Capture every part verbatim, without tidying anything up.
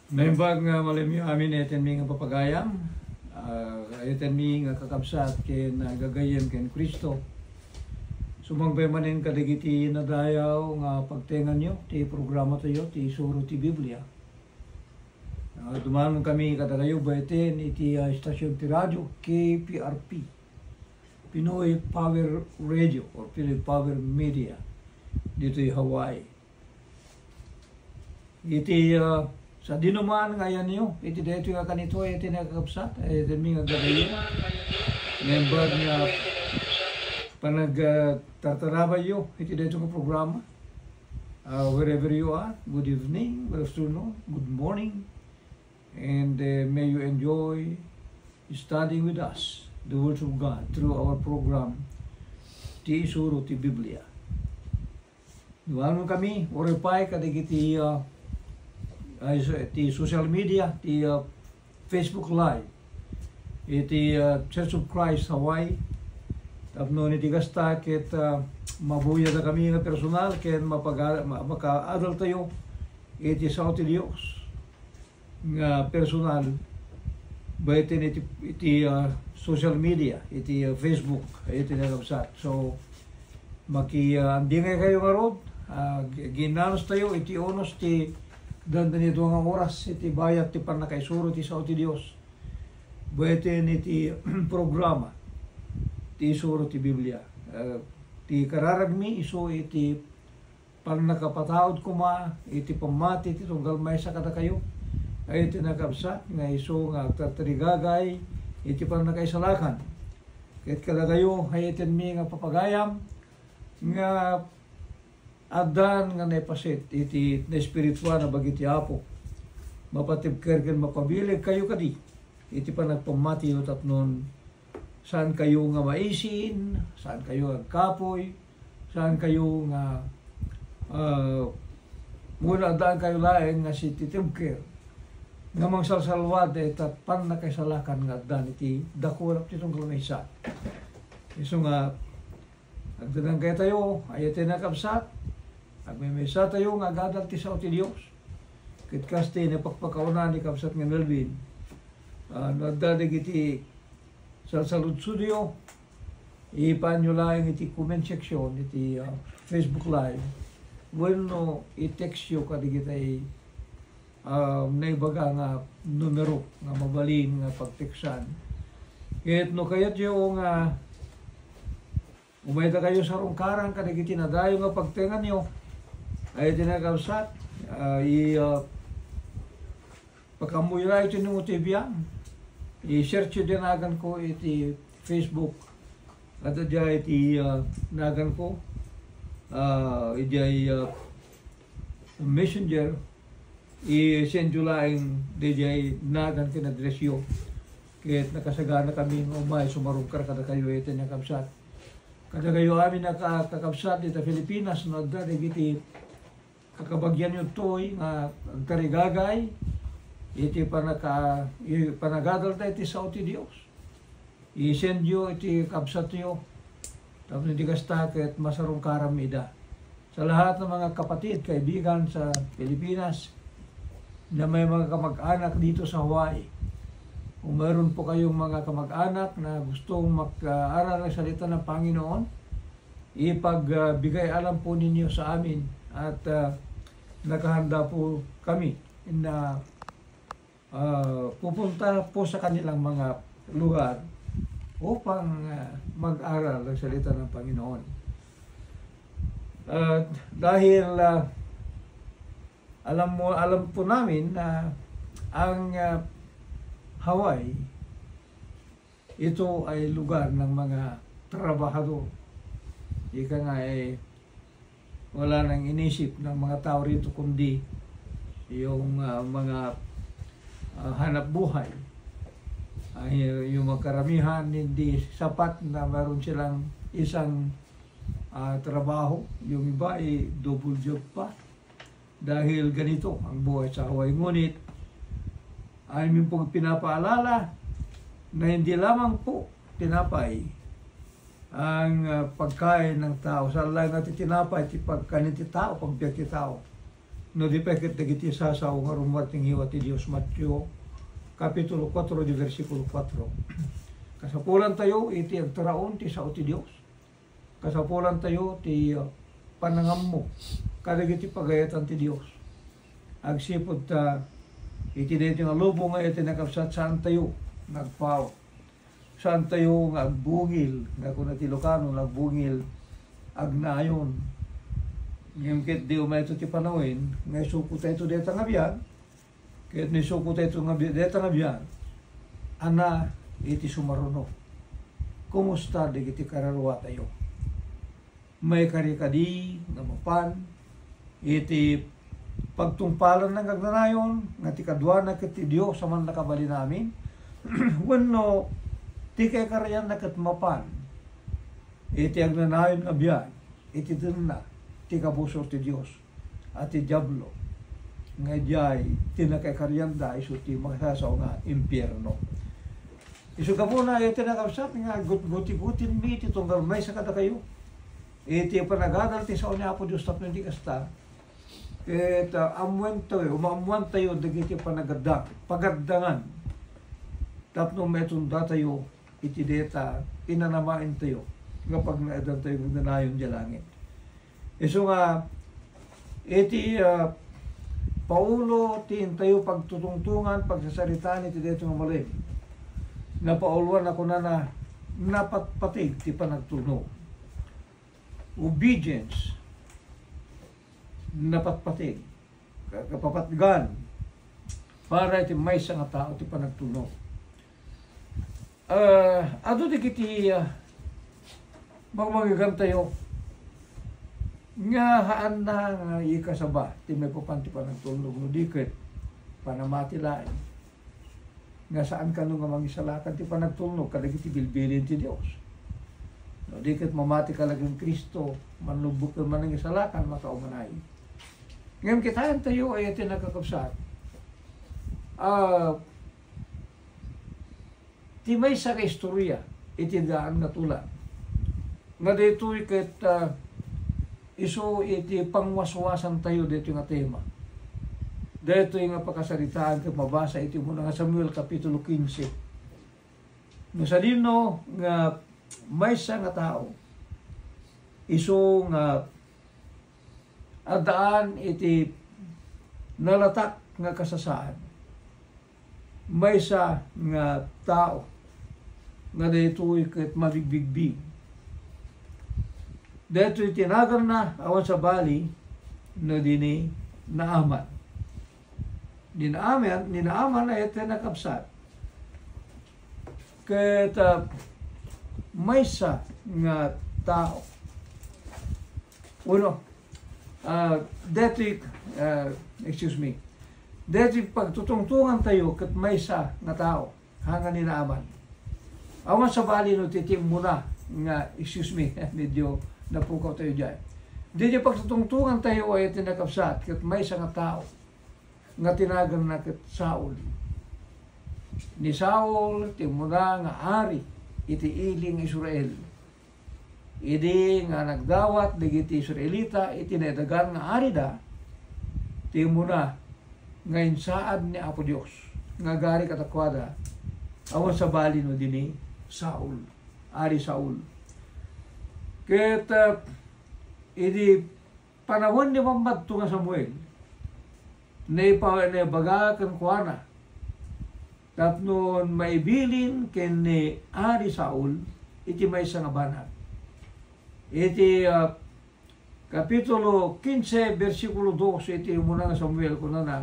Naimbag nga malamyo amin, ayatenmi nga papagayam, ah, ayatenmi nga kakabsat ken, ah, gagayyem ken Cristo. Sumangpet manen kadagiti nadayaw nga pagtenganyo ti programa tayo, ti Isuro ti Biblia. Ah, dumanon kami kadakayo baeten iti, ah, istasyon ti radio, K P R P, Pinoy Power Radio or Pinoy Power Media, ditoy Hawaii. Iti, ah, sadinoman nga ayanyo iti daytoy nga kanito, ay iti nakakabsat, ay iti mi nga gagayo. Member nga panag, ah, tartarabayo iti daytoy nga programa. Ah, wherever you are, good evening, good afternoon, good morning, and, eh, may you enjoy studying with us the Word of God through our program, Ti Isuro ti Biblia. Dumanon kami, uray pay kadagiti, ah, ay, so-, ti social media, ti, ah, Facebook Live, iti, ah, Church of Christ Hawaii. Tapno iti kasta ket, ah, mabuyada kami nga personal ken mapaga-, ma-, makaadal tayo iti sao ti Dios nga personal, baeten iti, iti, ah, social media, iti, ah, Facebook, iti nakabsat. So, maki, ah, andingay kayo ngarud, ah, gi-, ginanos tayo iti unos ti dandani dua nga oras iti bayat ti pannakaisuro ti sao ti Dios. Baeten iti programa ti Isuro ti Biblia. Ah, ti kararagmi isu iti pannakapataud koma iti pammati ti tunggal maysa kadakayo, ay iti nakabsat nga isu nga agtartarigagay iti pannakaisalakan. Ket kadakayo, ay iti mi nga papagayam, nga addan nga naipaset iti naespirituan a bagi ti Apo. Mapatibker ken mapabileg kayo kadi iti panagpammatiyo tapnon saan kayo nga maisin, saan kayo agkapoy, saan kayo nga, ah, muna addaan kayo laeng nga sititibker nga mangsalsalwad dayta pannakaisalakan nga addan iti dakula ti tunggal maysa. Isu nga, agdandanan kayo tayo, ay iti nakabsat, agmaymaysa tayo nga agadal ti sao ti Dios. Ket kasta ti napakpakauna ni kabsat nga Melvin, ah, no adda dagiti salsaludsodyo, ipaanyo laeng iti comment section iti, ah, Facebook Live. Wenno i-textyo kadagiti, ah, naibaga nga numero nga mabalin nga pagteksan. Ket no kayatyo nga umayda kayo sarungkaran kadagiti nadayo nga pagtenganyo, ay iti nakabsat, ah, i-, ah, pakaammoyo la iti Nemo T V am. I-search yo diay naganko iti Facebook. At diay iti, ah, naganko, ah, idiay, ah, Messenger. I-send yo laeng diay nagan ken address yo. Ket nakasagana kami nga umay sumarungkar kadakayo iti nakabsat. Kadakayo amin a ka-, kakabsat dita Filipinas, no adda dagiti kakabagianyo toy nga agtarigagay iti panaka-, i-, panagadalta iti sao ti Dios. I-send yo iti kabsatyo. Tapno iti kasta ket masarungkaram ida. Sa lahat ng mga kapatid, kaibigan sa Pilipinas, na may mga kamag-anak dito sa Hawaii. Kung mayroon po kayong mga kamag-anak na gustong mag-aral ng salita ng Panginoon, ipagbigay alam po ninyo sa amin at, ah, nakahanda po kami na, ah, pupunta po sa kanilang mga lugar upang, ah, mag-aral ng salita ng Panginoon. At dahil, ah, alam mo, alam po namin na ang, ah, Hawaii, ito ay lugar ng mga trabahador. Ika nga, eh, wala nang inisip ng mga tao rito kundi yung, ah, mga, ah, hanap buhay. Ay, yung mga karamihan, hindi sapat na meron silang isang, ah, trabaho. Yung iba ay double job pa. Dahil ganito ang buhay sa Hawaii. Ngunit, amin pong pinapaalala na hindi lamang po tinapay ang, ah, pagkain ng tao. Saan lang nga ti tinapay, ti pagkain ti tao, pagbiag ti tao. No di pay ket dagiti sasao nga rummuar ti ngiwat ti Dios, Mateo, Kapitulo kuatro, di bersikulo kuatro. Kasapulantayo iti agtaraon ti sao ti Dios. Kasapulantayo ti, uh, panangammo kadagiti pagayatan ti Dios. Agsipud ta iti daytoy nga lubong nga iti nakabsat, saantayo nga agpaut. Saantayo nga agbungil, nga kuna ti Ilocano, nga agbungil, agnayon. Ngem ket di umayto ti panawen nga isukotayto dayta nga biag, ket no isukotayto nga bi-, dayta nga biag, ana iti sumaruno. Kumusta dagiti kararuatayo? Maikari kadi nga mapan iti pagtungpalanna nga agnanayon, nga ti kaduana ket ti Dios a Mannakabalinamin, wenno ti kaikarianna ket mapan iti agnanayon nga biag iti denna ti kabusor ti Dios a ti Diablo, nga idiay ti nakaikarianda isu ti makasasao nga impierno. Isu gapuna, iti nakabsat nga gutgutigutinmi iti tunggal maysa kadakayo iti panagadal ti sao ni Apo Dios tapno di kasta, ket, ah, ammoentayo, maammoantayo dagiti panagadang-, pagaddangan tapno maitundatayo iti dayta inanamaentayo nga pagnaedantayo nga agnanayon idiay langit. Isu nga, iti, ah, Paulo ti intayo pagtutungtongan, pagsasaritaan iti daytoy nga malem. Napauluan a kunana, napatpateg ti panagtulnog. Obedience, napatpateg. Ka-, kapapatgan para iti maysa nga tao ti panagtulnog. Ah, adu dagiti, ah, mangmangigantayo nga haanna nga ikasaba ti maipapan ti panagtulnog, no di ket panamati laeng. Nga saan kano nga mangisalakan ti panagtulnog kadagiti bilbilin ti Dios. No di ket mamati ka la ken Cristo, manlubbok ken manangisalakan, makaumanay. Ngem kitaentayo, ay, iti nakakabsat, ah, ti maysa nga istorya iti daan nga tulag, nga daytoy ket, ah, isu iti pangwaswasantayo daytoy nga tema. Daytoy nga pakasaritaan ket mabasa iti umuna nga Samuel, Kapitulo kinse. No sadino nga maysa nga tao, isu nga addaan iti nalatak nga kasasaan, maysa nga tao nga daytoy ket mabigbigbi. Daytoy ti naganna, awan sabali no di ni Naaman. Ni Naaman, ni Naaman ay ti nakabsat. Ket, ah, maysa nga tao. Uno, ah, deti, ah, excuse me, deti pagtutungtungan tayo ket maysa nga tao, haan nga ni Naaman. Awan sabali no ti timmuna nga, excuse me, medyo napukaw tayo diay. Deti pagtutungtungan tayo ay ti nakabsat ket maysa nga tao nga ti naganna ket Saul. Ni Saul, timmuna nga ari iti ili nga Israel. Idi nga nagdawat dagiti Israelita iti naidagan nga arida, timmuna nga insaad ni Apo Dios nga agari kadakuada, awan sabali no di ni Saul, Ari Saul. Ket, ah, idi panawen ni Bambanto nga Samuel, naipa-, naibaga kenkuana tapno maibilin ken ni Ari Saul iti maysa nga banag. Iti, ah, Kapitulo kinse, bersikulo dos iti umuna nga Samuel, kunana,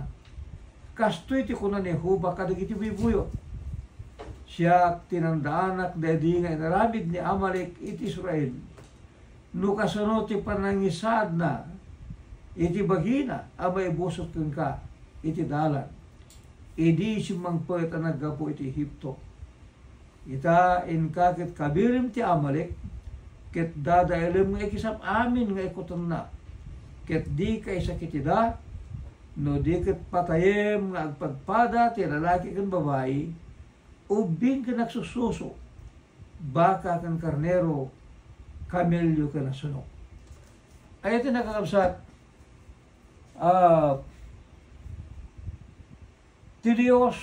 kastoy ti kuna ni Jehovah kadagiti buybuyot, "Siak ti nandaanak daydi nga inaramid ni Amalek iti Israel." No kasano ti panangisaadna iti bagina a maibusor kenka iti dalan, idi simmangpet a naggapu iti Egipto. Ita, inka ket kabirim ti Amalek, ket dadaelem nga ikisam-amin nga ikutenna, ket dika isakitida, no di ket patayem nga agpadpada ti lalaki ken babai, ubbing ken agsussuso, baka ken karnero, kamelio ken asno. Ay, iti nakakabsat, Ah, ti Dios,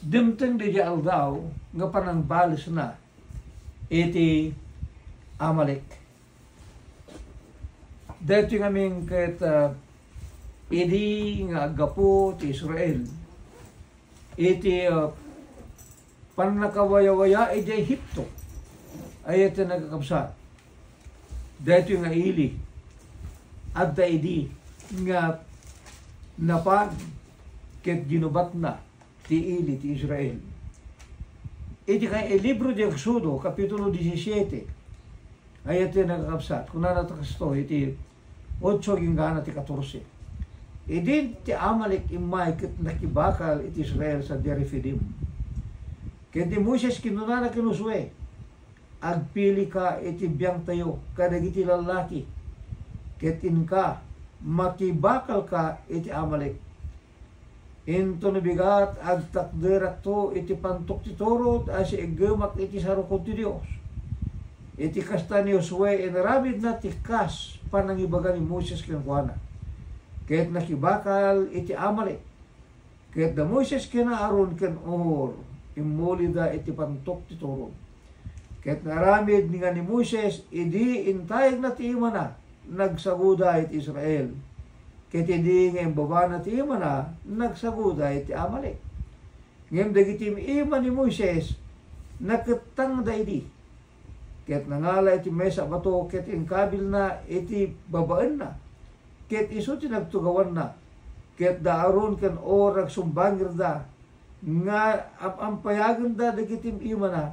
dimteng diay aldaw nga panangbalesna iti Amalek. Daytoy ngamin ket, ah, idi nga aggapu ti Israel iti, ah, pannakawayawaya idiay Egipto. Ay, iti nagkakabsat, daytoy nga ili, adda idi nga napan ket ginubatna ti ili ti Israel. Iti kay, libro di Exodo, Kapitulo disisiete, ay, iti nagkakabsat, kunana ta kasto iti otso agingga ti katorse. Idi ti Amalek immay ket nakibakal iti Israel sadiay Refidim. Ket ni Moises kinunana ken Josue, "Agpilika iti biangtayo kadagiti lallaki, ket inka, makibakalka iti Amalek. Inton bigat, agtakderakto iti pantok ti turod a siiggemak iti sarukod ti Dios." Iti kasta ni Josue, inaramidna ti kas panangibaga ni Moises kenkuana, ket nakibakal iti Amalek. Ket da Moises ken Aaron ken Hur, immulida iti pantok ti turod. Ket naaramid nga ni Moises idi intayegna ti imana, nagsaguda iti Israel. Ket idi nga imbabana ti imana, nagsaguda iti Amalek. Ngem dagiti ima ni Moises, nakettangda idi. Ket nangala iti maysa a bato ket inkabilna iti babaenna, ket isu ti nagtugawanna. Ket da Aaron ken Hur agsumbangerda nga am-ampayagenda dagiti imana,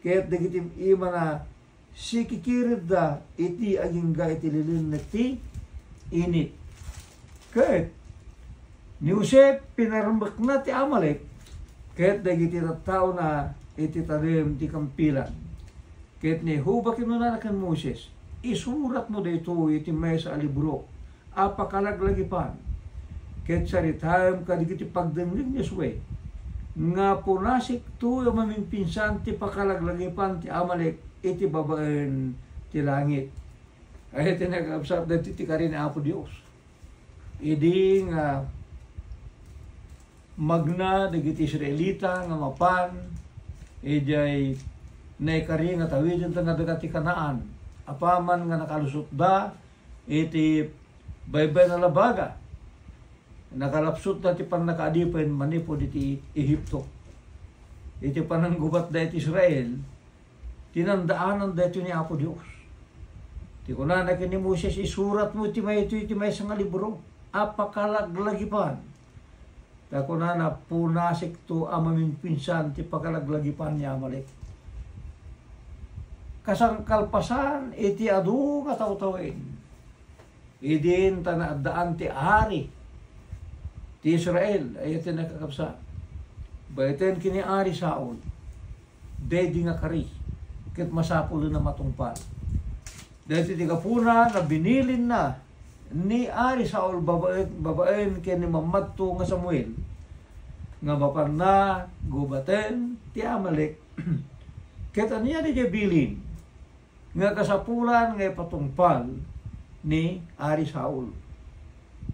ket dagiti imana sikikiridda iti agingga iti lilinnek ti init. Ket ni Jose, pinarmekna ti Amalek ket dagiti tattaona iti tadem ti kampilan. Ket ni Jehovah kinunana ken Moises, "Isuratmo daytoy iti maysa a libro a pakalaglagipan, ket saritaem kadagiti pagdengngeg ni Josue nga punasekto a mamingpinsan ti pakalaglagipan ti Amalek iti babaen ti langit." Ay, iti nagkakabsat, daytoy ti kari ni Apo Dios. Idi nga magna dagiti Israelita nga mapan idiay naikari nga tawiden nga daga ti Canaan, apaman nga nakalusotda iti baybay nga labaga, nakalapsutda ti pannakaadipen manipud iti Egipto. Iti pananggubatda iti Israel, tinandaanan daytoy ni Apo Dios. Ti kunana ken ni Moises, "Isuratmo iti maytoy iti maysa nga libro a pakalaglagipan." Ta kunana, "Punasekto a mamingpinsan ti pakalaglagipan ni Amalek." Kasangkalpasan iti adu nga tawtawen, idin ta naaddaan ti ari ti Israel, ay iti nakakabsa. Baeten ken ni Ari Saul, daydi nga kari, ket masapulen a matungpal. Daytoy ti gapuna nga binilinna ni Ari Saul babaen, babaen ken ni mammadto nga Samuel, nga mapanna gubaten ti Amalek. Ket ania diay bilin nga kasapulan nga ipatungpal ni Ari Saul?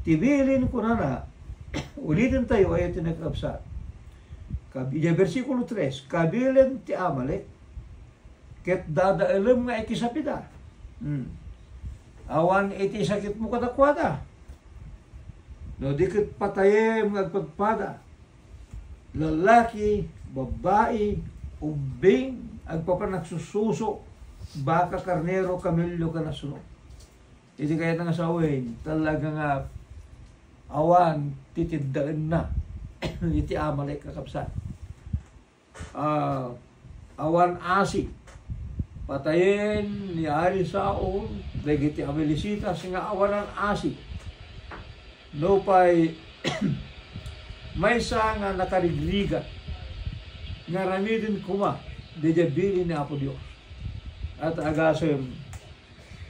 Ti bilin, kunana, uliten tayo, ay iti nagkabsa. Kab-, idiay bersikulo tres, "Kabilen ti Amalek, ket dadaelem nga ikisapida. Hmm. Awan iti sakitmo kadakuada. No di ket patayem nga agpadpada. Lallaki, babbai, ubbing, agpapanagsususo, baka, karnero, kamelio, ken asno." Iti kayat nga sawen, talaga nga awan ti tiddaenna iti Amalek, kakabsat. Ah, awan asi. Patayen ni Ari Saul dagiti Amalecitas nga awanan asi. Nupay maysa nga nakarigrigat nga aramiden koma daydiay bilin ni Apo Dios. At agasem,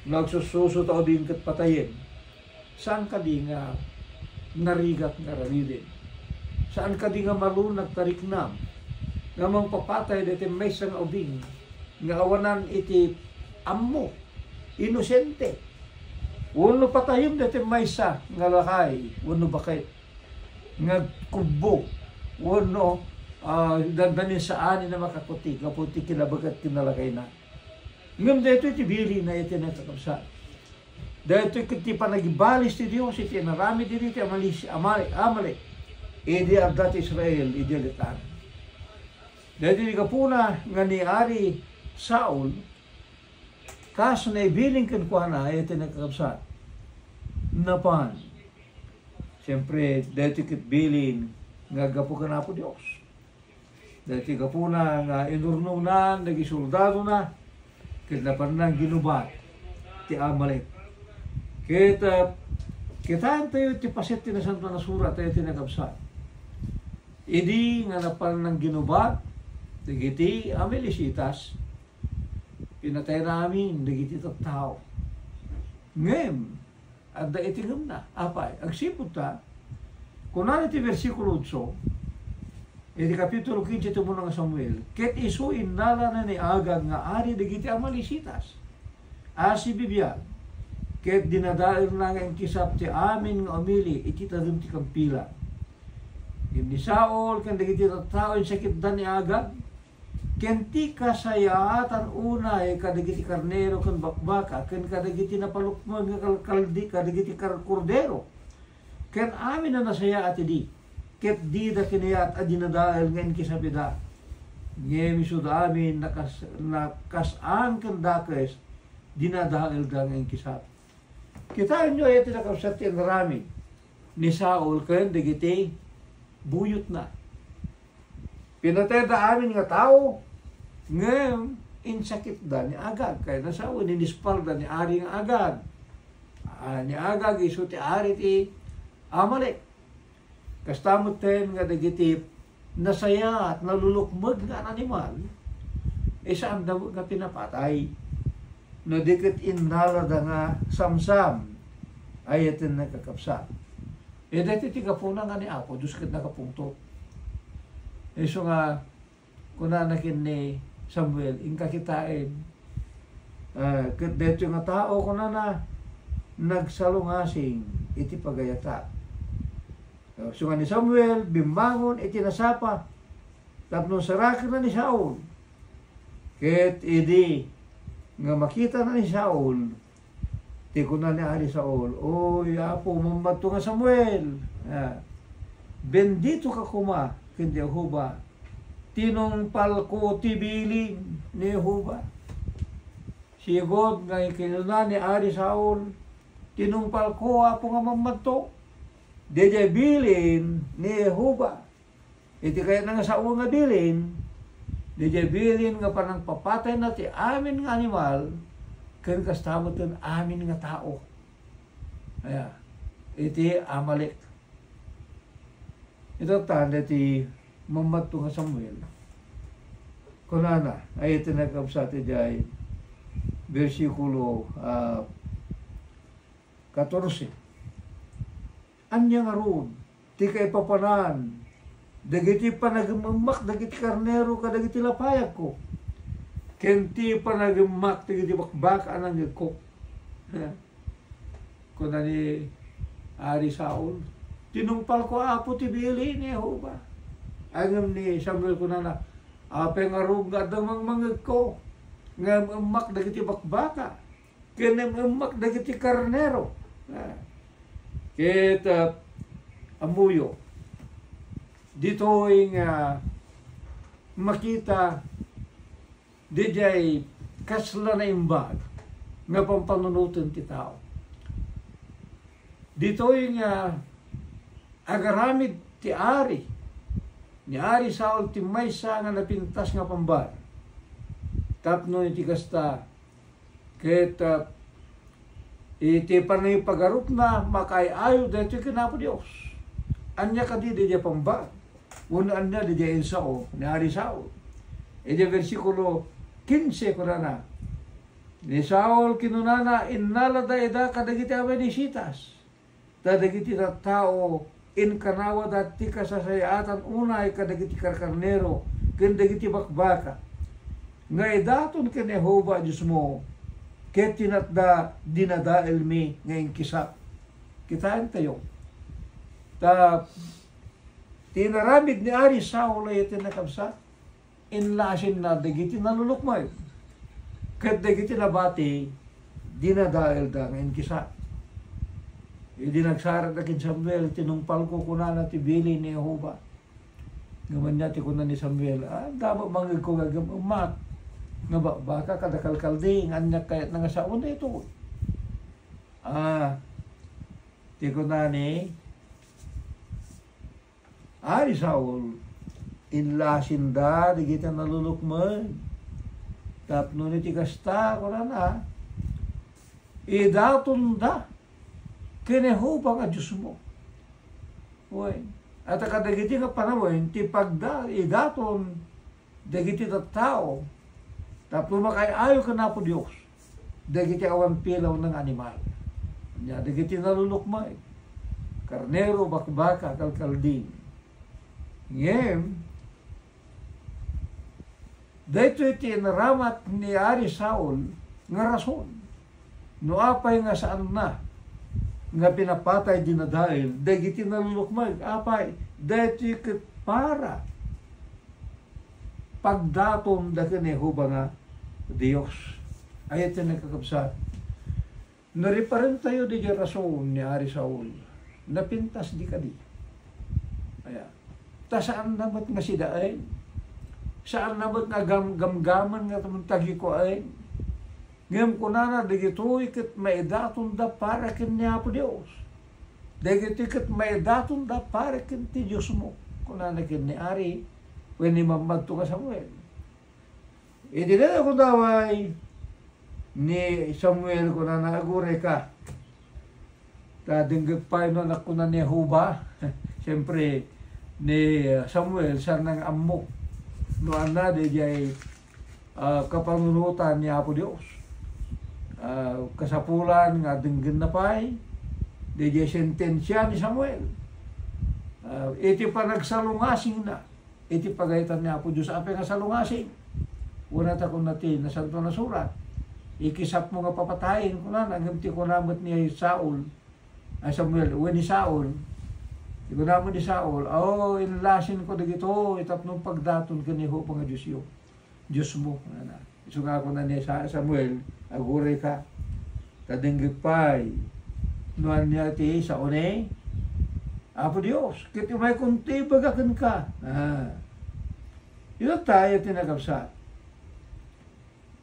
no agsususo ta ubing ket patayen, saan kadi nga narigat nga aramiden? Saan kadi nga malunag tariknam nga mangpapatay daytoy maysa nga ubing nga awanan iti ammo, inosente? Wenno patayem daytoy maysa nga lakay wenno baket nga agkubbo wenno, ah, dandanin saan a makakuti gapu ti kinabagatan ken nalakayna. Ngem daytoy ti bilin a iti nakakabsat. Daytoy ket ti panagibalis ti Dios iti inaramid iti Amalis-, Ama-, Amalek idi adda ti Israel idiay let-ang. Daytoy ti gapuna nga ni Ari Saul, kas naibilin kenkuana, iti nakakabsat, napan. Siempre, daytoy ket bilin nga aggapu ken Apo Dios. Daytoy gapuna nga inurnongnan dagiti soldadona ket napanna ginubat ti Amalek. Ket, ah, kitaentayo ti paset ti Nasantoan a Surat, daytoy nakabsat. Idi nga napanna ginubat dagiti Amalecitas, pinatayna amin dagiti tattao. Ngem, adda iti ngemna. Apay, agsipud ta, kunana iti bersikulo otso, iti kapitulo kinse ti Una nga Samuel, ket isu innalana ni Agag nga ari dagiti Amalecitas a sibibiag, ket dinadaelna nga inkisap ti amin nga umili iti tadem ti kampilan. Ngem ni Saul ken dagiti tattao insakitda ni Agag, ken ti kasayaatan unay kadagiti karnero ken bakbaka, ken kadagiti napalukmeng nga kalkaldi kadagiti kar-, kordero, ken amin a nasayaat idi, ket dida kinayat a dinadael nga inkisap ida. Ngem isuda amin nakas-, nakas-an ken dakes, dinadaelda nga inkisap. Kitaenyo aya ti nakabsat ti inaramid ni Saul ken dagiti buyotna. Pinatayda amin nga tao, ngem insakitda ni Agag. Kayatna sawen, inispalda ni Ari nga Agag. Ah, ni Agag isu ti ari ti Amalek. Kasta metten nga dagiti nasayaat, nalulukmeg nga animal, eh, saanda met nga pinapatay. No di ket innalada nga samsam, ay iti nakakabsat. Eh, daytoy ti gapuna nga ni Apo Dios ket nakapungtot. Isu nga kunana ken ni Samuel, "Inka kitaem." Ah, ket daytoy nga tao, kunana, "Nagsalungasing iti pagayatak." Isu nga ni Samuel bimmangon iti nasapa tapno sarakenna ni Saul. Ket idi nga makitana ni Saul, ti kuna ni Ari Saul, "Oy, Apo, Mammadto nga Samuel." Ah, "Benditoka koma ken Jehovah. Tinungpalko ti bilin ni Jehovah." Sigud nga kinuna ni Ari Saul, "Tinungpalko, Apo, nga Mammadto, daydiay bilin ni Jehovah." Iti kayatna nga sao nga bilin, daydiay bilin nga panangpapatayna ti amin nga animal, ken kasta met ti amin nga tao. Aya, iti Amalek. Itatta daytoy Mammadto nga Samuel. Kunana, ay iti nakabsat idiay bersikulo, ah, katorse. Ania ngarud ti kaipapanan dagiti panagem-emmak dagiti karnero kadagiti lapayagko, ken ti panagem-emmak dagiti bakbaka a nangngegko? Kuna ni Ari Saul, "Tinungpalko, Apo, ti bilin ni Jehovah." Ngem ni Samuel kunana, "Apay ngarud nga adda mangmangngegko nga em-emmak dagiti bakbaka ken em-emmak dagiti karnero?" Ah. Ket, ah, ammoyo, ditoy nga makita daydiay kasla naimbag nga pampanunoten ti tao. Ditoy nga agaramid ti ari, ni Ari Saul ti maysa nga napintas nga pambar. Tapno iti kasta, ket, ah, iti panangipagarupna, makaay-ayo daytoy ken Apo Dios. Ania kadi daydiay pambar? Wenno ania daydiay insao ni Ari Saul? Iti bersikulo kinse, kunana, ni Saul, kinunana, "Innalada ida kadagiti Amalecitas." Ta dagiti tattao, inkanawada ti kasasayaatan unay kadagiti karkarnero ken dagiti bakbaka, nga idaton ken Jehovah a Diosmo, ket tinatda dinadaelmi nga inkisap. Kitaentayo. Ta, ti inaramid ni Ari Saul a iti nakabsat, inlasinna dagiti nalulukmeg. Ket dagiti nabati, dinadaelda nga inkisap. Idi nagsaratda ken Samuel, tinungpalko, kunana ti bilin ni Jehovah. Ngem ania ti kuna ni Samuel, "Ah, damo mangegko nga agem-emmak nga bakbaka kada kalkalding, ania kayatna nga sao daytoy?" Ah, ti kuna ni Ari Saul, inlasinda dagiti nalulukmeg. Tapno iti kasta, kunana, idatonda ken Jehovah nga Diosmo. Wen, ata kadagiti nga panawen ti pagda-, idaton dagiti tattao tapno makaay-ayo ken Apo Dios dagiti awan pilawna nga animal. Ania dagiti nalulukmeg, karnero, bakbaka, kalkalding. Ngem, daytoy ti inaramat ni Ari Saul nga rason. No apay nga saanna nga pinapatay, dinadael dagiti nalulukmeg, apay, daytoy ket para pagdatonda ken Jehovah nga Dios. Ay, iti nakakabsat. Nariparentayo diay rason ni Ari Saul, napintas di kadi. Aya. Ta saanna met nga sidaen. Saanna met nga gam-, gamgamen nga tagikuaen. Ngem kunana, dagitoy ket maidatonda para ken ni Apo Dios. Dagitoy ket maidatonda para ken ti Diosmo, kunana ken ni Ari, wenno ni mammadto nga Samuel. Iti dayta gundaway ni Samuel, kunana, "Agurayka." Ta dengngeg pay no ania kuna ni Jehovah. Siyempre, ni, uh, Samuel, saan nga ammo no ania daydiay, uh, kapanunotan ni Apo Dios. Uh, kasapulan nga denggenna pay daydiay sentensia ni Samuel. Uh, iti panagsalungasingna, iti pagayatan ni Apo Dios, apay nga salungasing? Kunana, ta kuna ti Nasantoan a Surat, "Ikisapmo nga papatayen," kunana, ngem ti kuna met ni Saul, ay, Samuel, wenno ni Saul, ti kuna met ni Saul, "Aw, inlasinko dagitoy tapno pagdaton ken ni Jehovah nga Diosyo, Diosmo," kunana. Isu nga kuna ni Sa-, Samuel, "Agurayka, ta dengngeg pay no ania ti sao ni Apo Dios, ket umaykon ti ibaga kenka." Ah. Ita tayo ti nakabsat.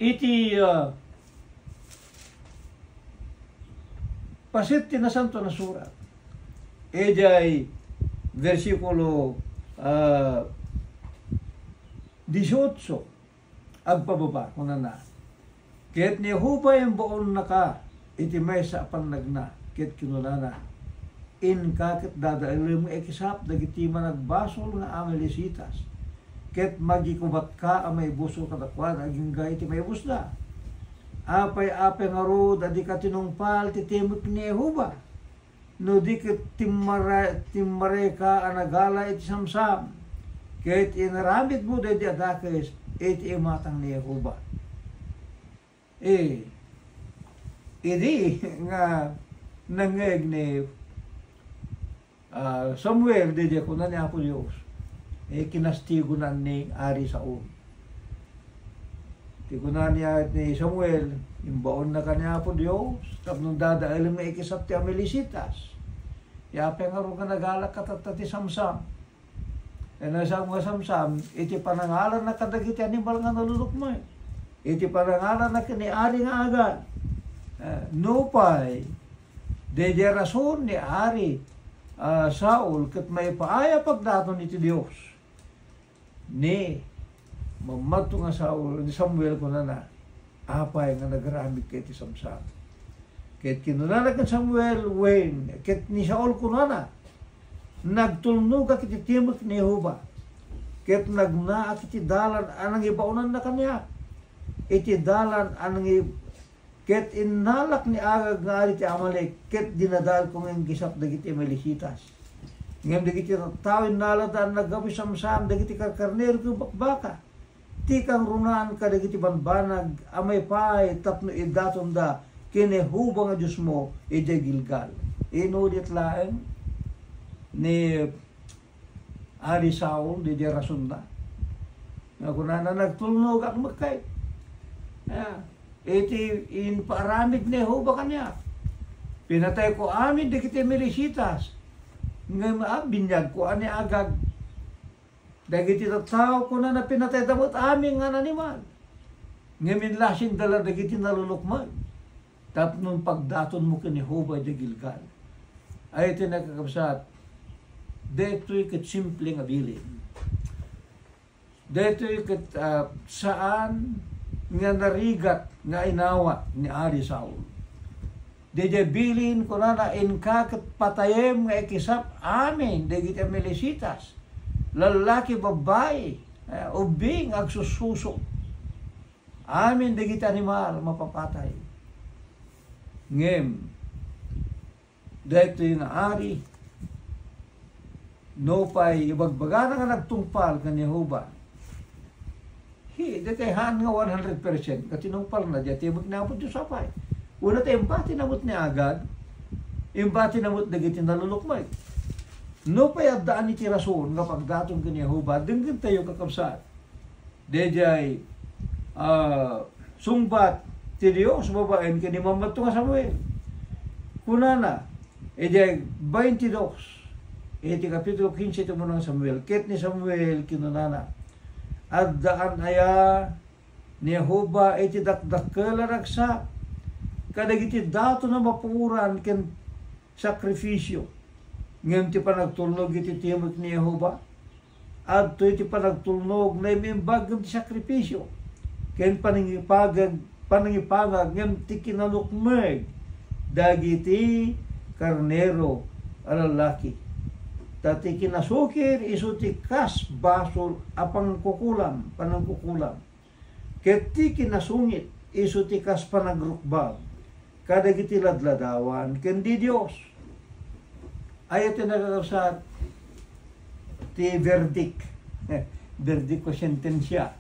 Iti, ah, paset ti Nasantoan a Surat, idiay bersikulo, ah, dieciocho, agpababa, kunana, "Ket ni Jehovah imbaonnaka iti maysa a pannagna, ket kinunana, 'Inka ket dadaelem nga ikisap dagiti managbasol nga Amalecitas, ket magikubatka a maibusor kadakuada agingga iti maibusda.' Apay, apay ngarud a dika tinungpal ti timek ni Jehovah? No di ket timmara-, timmarayka a nagala iti samsam, ket inaramidmo daydi a dakes iti imatang ni Jehovah." Eh, idi nga nangngeg ni, ah, Samuel daydi kuna ni Apo Dios, eh, kinastigonan ni Ari Saul. Ti kuna ni, ni Samuel, "Imbaonnaka ni Apo Dios tapno dadaelem nga ikisap ti Amalecitas. Apay ngarud nga nagalak ka tatta ti samsam?" Ken nasaom nga samsam, iti panangalanna kadagiti animal nga nalulukmeg, iti panangalanna ken ni Ari nga Agag. Eh, nupay, daydiay rason ni Ari, ah, Saul ket maipaay a pagdaton iti Dios. Ni mammadto nga Saul, ni Samuel, kunana, "Apay nga nagaramidka iti samsam?" Ket kinunana ken Samuel, "Wen." Ket ni Saul kunana, "Nagtulnogak iti timek ni Jehovah, ket nagnaak iti dalan a nangibaonanna kaniak, iti dalan a nangi-, ket innalak ni Agag nga ari ti Amalek, ket dinadaelko nga inkisap dagiti Amalecitas. Ngem dagiti tattao, innalatda a naggapu samsam dagiti karkarnero ken bakbaka." ti kangrunaan kadagiti bambanag a maipaay tapno iddatonda ken Jehova nga Diosmo idiay Gilgal. Inulit laeng ni Ari Saul didiay rasonna. Nga kunana, "Nagtulnogak mekkay. Ah, iti impaaramid ni Jehova kaniak. Pinatayko amin dagiti Amalecitas. Ngem, ah, biniagko a ni Agag. Dagiti tattao," kunana, "pinatayda met amin nga animal. Ngem inlasingda la dagiti nalulukmeg tapno pagdatonmo ken Jehova idiay Gilgal." Ay, iti nakakabsat, daytoy ket simple nga bilin. Daytoy ket, ah, saan nga narigat nga inawat ni Ari Saul. Didiay bilin, kunana, "Inka ket patayem nga ikisap amin dagiti Amalecitas, lallaki, babbai, eh, ubbing, agsussuso. Amin dagiti animal mapapatay." Ngem, daytoy nga ari, nupay ibagbagana nga nagtungpal ken Jehova, hi, daytoy haan nga one hundred percent nga tinungpalna, diay timek ni Apo Dios apay. Una ta imbatina met ni Agag, imbatina met dagiti nalulukmeg. Nupay addaan iti rason nga pagdaton ken Jehova, denggentayo, kakabsat. Daydiay, ah, sungbat ti Dios babaen ken ni Mammadto nga Samuel. Kunana, idiay twenty-dos, iti kapitulo quince ti umuna nga Samuel, ket ni Samuel kinunana, "Addaan aya ni Jehova iti dakdakkel a ragsak kadagiti daton a mapuoran ken sakrifisio, ngem ti panagtulnog iti timek ni Jehova?" Adtoy ti panagtulnog naimbag ngem ti sakrifisio, ken panangipagag-, panangipangag ngem ti kinalukmeg dagiti karnero a lallaki. Ta ti kinasukir isu ti kas basol a pangkukulam, panangkukulam. Ket ti kinasungit isu ti kas panagrukbab kadagiti ladladawan ken didios. Aya ti nakakabsat ti verdict, verdict o sentensia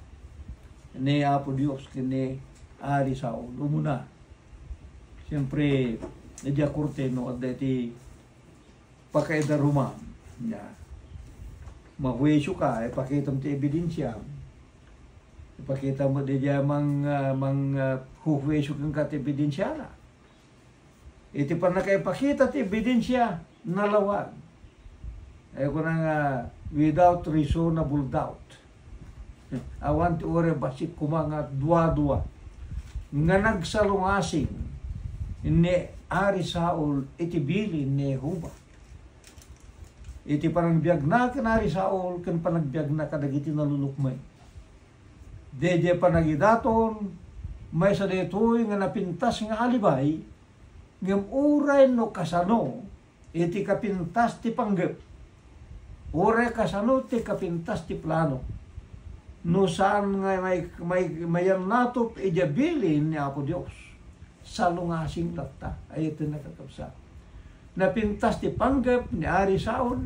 ni Apo Dios ken ni Ari Saul. Umuna, siyempre, idiay korte no adda iti pakaida ruma. Ya. Mahuwesioka, ipakitam ti ebidensia. Ipakitam met diay mang, ah, mang, ah, huhuwesio kenka ti ebidensiana. Iti pannakaipakita ti ebidensia, nalawag. Ay, kuna nga, without reasonable doubt. Awan ti uray bassit koma nga dua-dua nga nagsalungasing ni Ari Saul iti bilin ni Jehovah. Iti panagbiagna ken Ari Saul ken panagbiagna kadagiti nalulukmeg. Daydiay panagidaton, maysa daytoy nga napintas nga alibay, ngem uray no kasano, iti kapintas ti panggep, uray kasano ti kapintas ti plano, no saan nga may, may, mayannatop idiay bilin ni Apo Dios, salungasing latta. Ay, iti nakakabsat. Napintas ti panggep ni Ari Saul,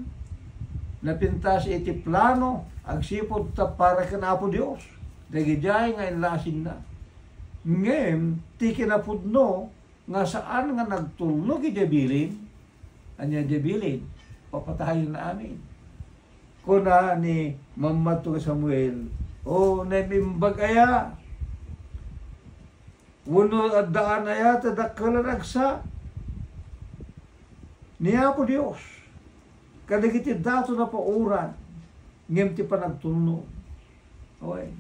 napintas iti plano agsipud ta para ken Apo Dios, dagidiay nga inlasingna. Ngem ti kinapudno nga saan nga nagtulnog idiay bilin, ania idiay bilin? Papatayen amin. Kuna ni Mammadto nga Samuel, "O, naimbag aya? Wenno addaan aya ti dakkel a ragsak ni Apo Dios kadagiti daton a pauran ngem ti panagtulnog?" Oy.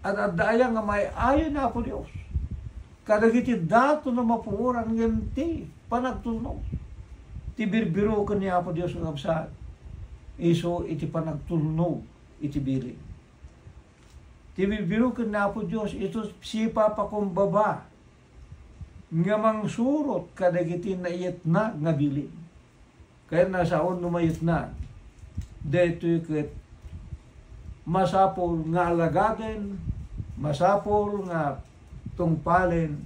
Ad-adda aya nga may-ayo ni Apo Dios kadagiti daton a mapuoran ngem ti panagtulnog? Ti birbiroken ni Apo Dios nga kabsat, isu iti panagtulnog iti bilin. Ti birbiroken ni Apo Dios isu sipapakumbaba nga mangsurot kadagiti naiyetna nga bilin. Kayatna a saon no mayetna. Daytoy ket masapul nga alagaden, masapul nga tungpalen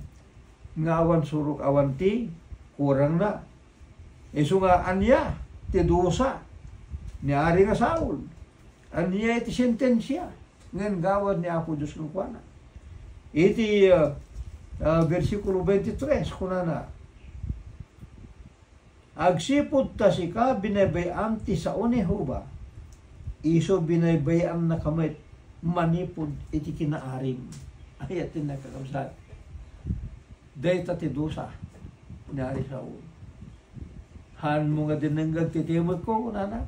nga awan surok, awan ti kurangna. Isu nga ania ti dusa ni Ari nga Saul? Ania iti sentensia? nga inggawad ni Apo Dios kenkuana. Iti, ah, ah, bersikulo twenty-three, kunana, "Agsipud ta sika binaybay-am ti sao ni Jehovah, isu binaybay-annaka met manipud iti kinaarim." Ay, iti nakakabsat. Dayta ti dusa ni Ari Saul. "Haanmo nga dinengngeg ti timekko," kunana.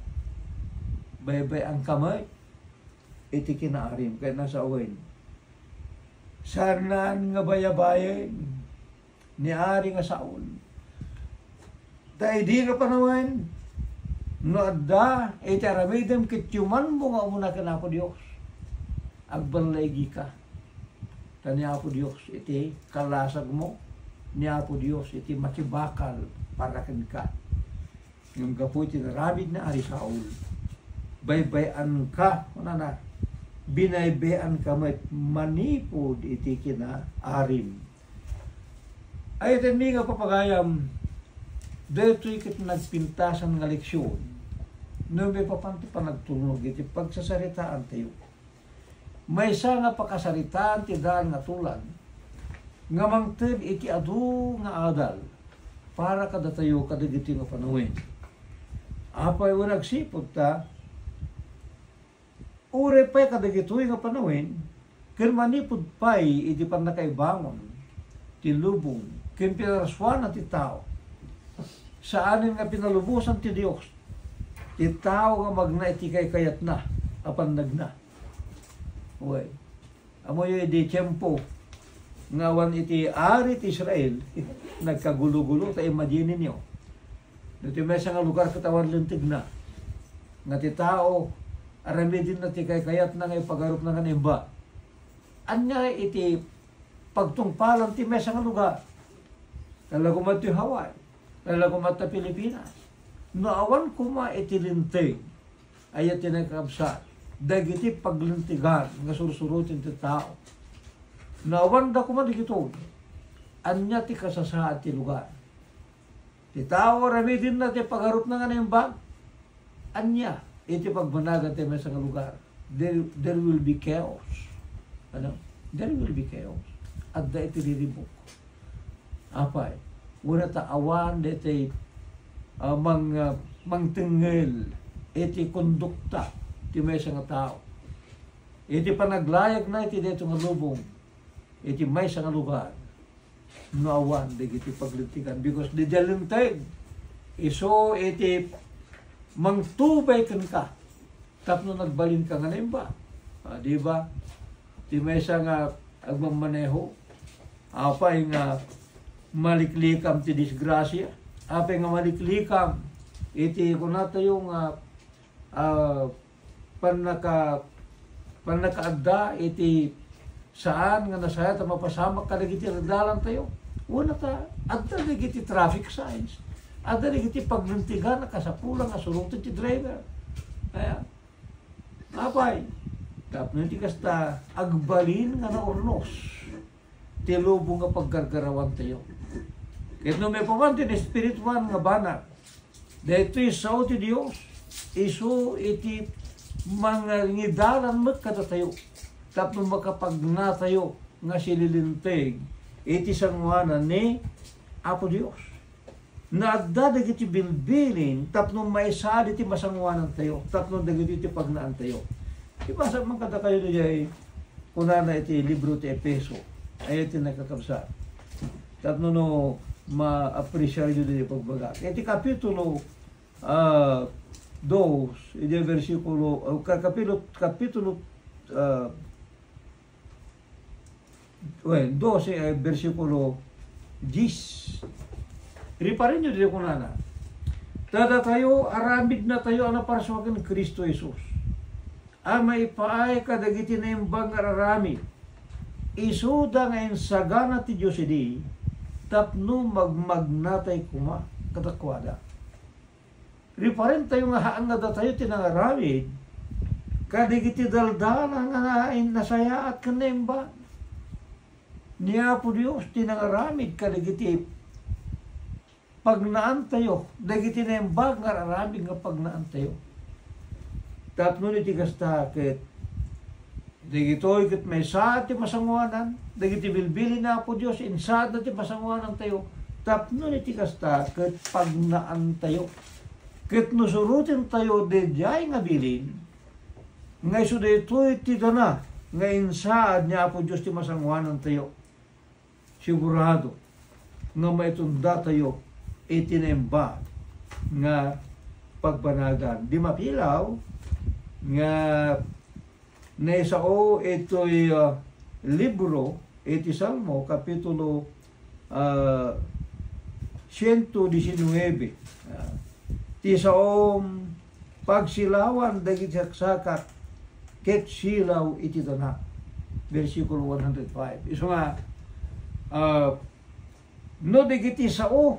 "Baybay-anka met iti kinaarim." Ket nasawen, saanen nga bayabayen ni Ari nga Saul. Ta idi nga panawen, no adda iti aramidem ket yumanmo nga umuna ken Apo Dios, agballaigika. Ta ni Apo Dios iti kalasagmo, ni Apo Dios iti makibakal para kenka. Ngem gapu iti naramid ni Ari Saul, baybay-anka, kunana, binaybay-anka met manipud iti kinaarim. Ay, iti mi nga papagayam, daytoy ket nagpintasan nga leksion no maipapan ti panagtulnog iti pagsasaritaantayo. Maysa nga pakasaritaan ti daan nga tulag nga mangted iti adu nga adal para kadatayo kadagitoy nga panawen. Apay wen agsipud ta, uray pay kadagitoy nga panawen, ken manipud pay iti pannakaibangon ti lubong ken pinarsuana ti tao, saanen nga pinalubosan ti Dios ti tao nga magna iti kaykayatna a pannagna. Wen, ammoyo idi tiempo nga awan iti ari ti Israel, nagkagulo-gulo, ta imagine-yo. No ti maysa nga lugar ket awan lentegna, nga ti tao, aramidenna ti kaykayatna nga ipagarupna nga naimba. Ania iti pagtungpalan ti maysa nga lugar? Talago man ti Hawaii, talago man ta Pilipinas. No awan koma iti linteg, aya ti nakakabsat, dagiti paglintegan nga sursuroten ti tao. No awanda koma dagitoy, ania ti kasasaad ti lugar? Ti tao, aramidenna ti pagarupna nga naimbag. Ania iti pagbanagan ti maysa nga lugar? There, there will be chaos. Ano? There will be chaos. Adda iti riribuk. Apay, wen ta awan daytoy, ah, mang-, ah, mangtengngel iti kondukta ti maysa nga tao. Iti panaglayagna iti daytoy nga lubong, iti maysa nga lugar, no awan dagiti paglintegan, because daydiay linteg isu iti mangtubay kenka tapno nagbalinka nga naimba. Ah, di ba? Ti maysa nga agmammaneho, apay nga maliklikam ti disgrasia, apay nga maliklikam iti kunatayo nga, ah, pannaka-, pannakaadda iti saan nga nasayaat a mapasamak kadagiti dagdalantayo. Wen ta adda dagiti traffic signs, adda dagiti paglintegan a kasapulan nga suroten ti driver. Aya, apay, tapno iti kasta, agbalin nga naurnos ti lubong nga paggargarawantayo. Ket no maipapan ti naespirituan nga banag, daytoy sao ti Dios, isu iti mangidalan met kadatayo tapno makapagnatayo nga sililinteg iti sangoanan ni Apo Dios. Naadda dagiti bilbilin tapno maisaad iti masangoanantayo, tapno dagiti ti pagnaantayo. Ibasa man kadakayo diay kunana iti libro ti Efeso. Aya ti nakakabsat. Tapno no ma-appreciate yu diay pagbaga. Iti kapitulo, ah, dos, iti bersikulo, ah, ka-, kapilo-, kapitulo, ah, Wen, dose, eh, bersikulo diyes. Riparenyo diay kunana, "Ta datayo, aramidnatayo a naparsua ken Cristo Jesus, a maipaay kadagiti naimbag nga ar-aramid. Isuda nga insagana ti Dios idi tapno magmagnatay koma kadakuada." Riparentayo nga haan nga datayo ti nangaramid kadagiti daldala nga na-, nasayaat ken naimbag. Ni Apo Dios ti nangaramid kadagiti pagnaantayo, dagiti naimbag nga ar-aramid nga pagnaantayo. Tapno iti kasta ket Dagitoy ket maisaad ti masangoanan, dagiti bilbilin ni Apo Dios, insaadna ti masangoanantayo, tapno iti kasta ket pagnaantayo. Ket no surotentayo daydiay nga bilin, nga isu daytoy ti dana nga insaad ni Apo Dios ti masangoanantayo, sigurado nga maitundatayo iti naimbag nga pagbanagan. Di mapilaw nga naisao itoy, ah, libro iti Salmo, kapitulo, ah, siento disinnuebe. Ah, ti saom pagsilawan dagiti saksakak ket silaw iti dana. Bersikulo one hundred five. Isu nga, ah, no dagiti sao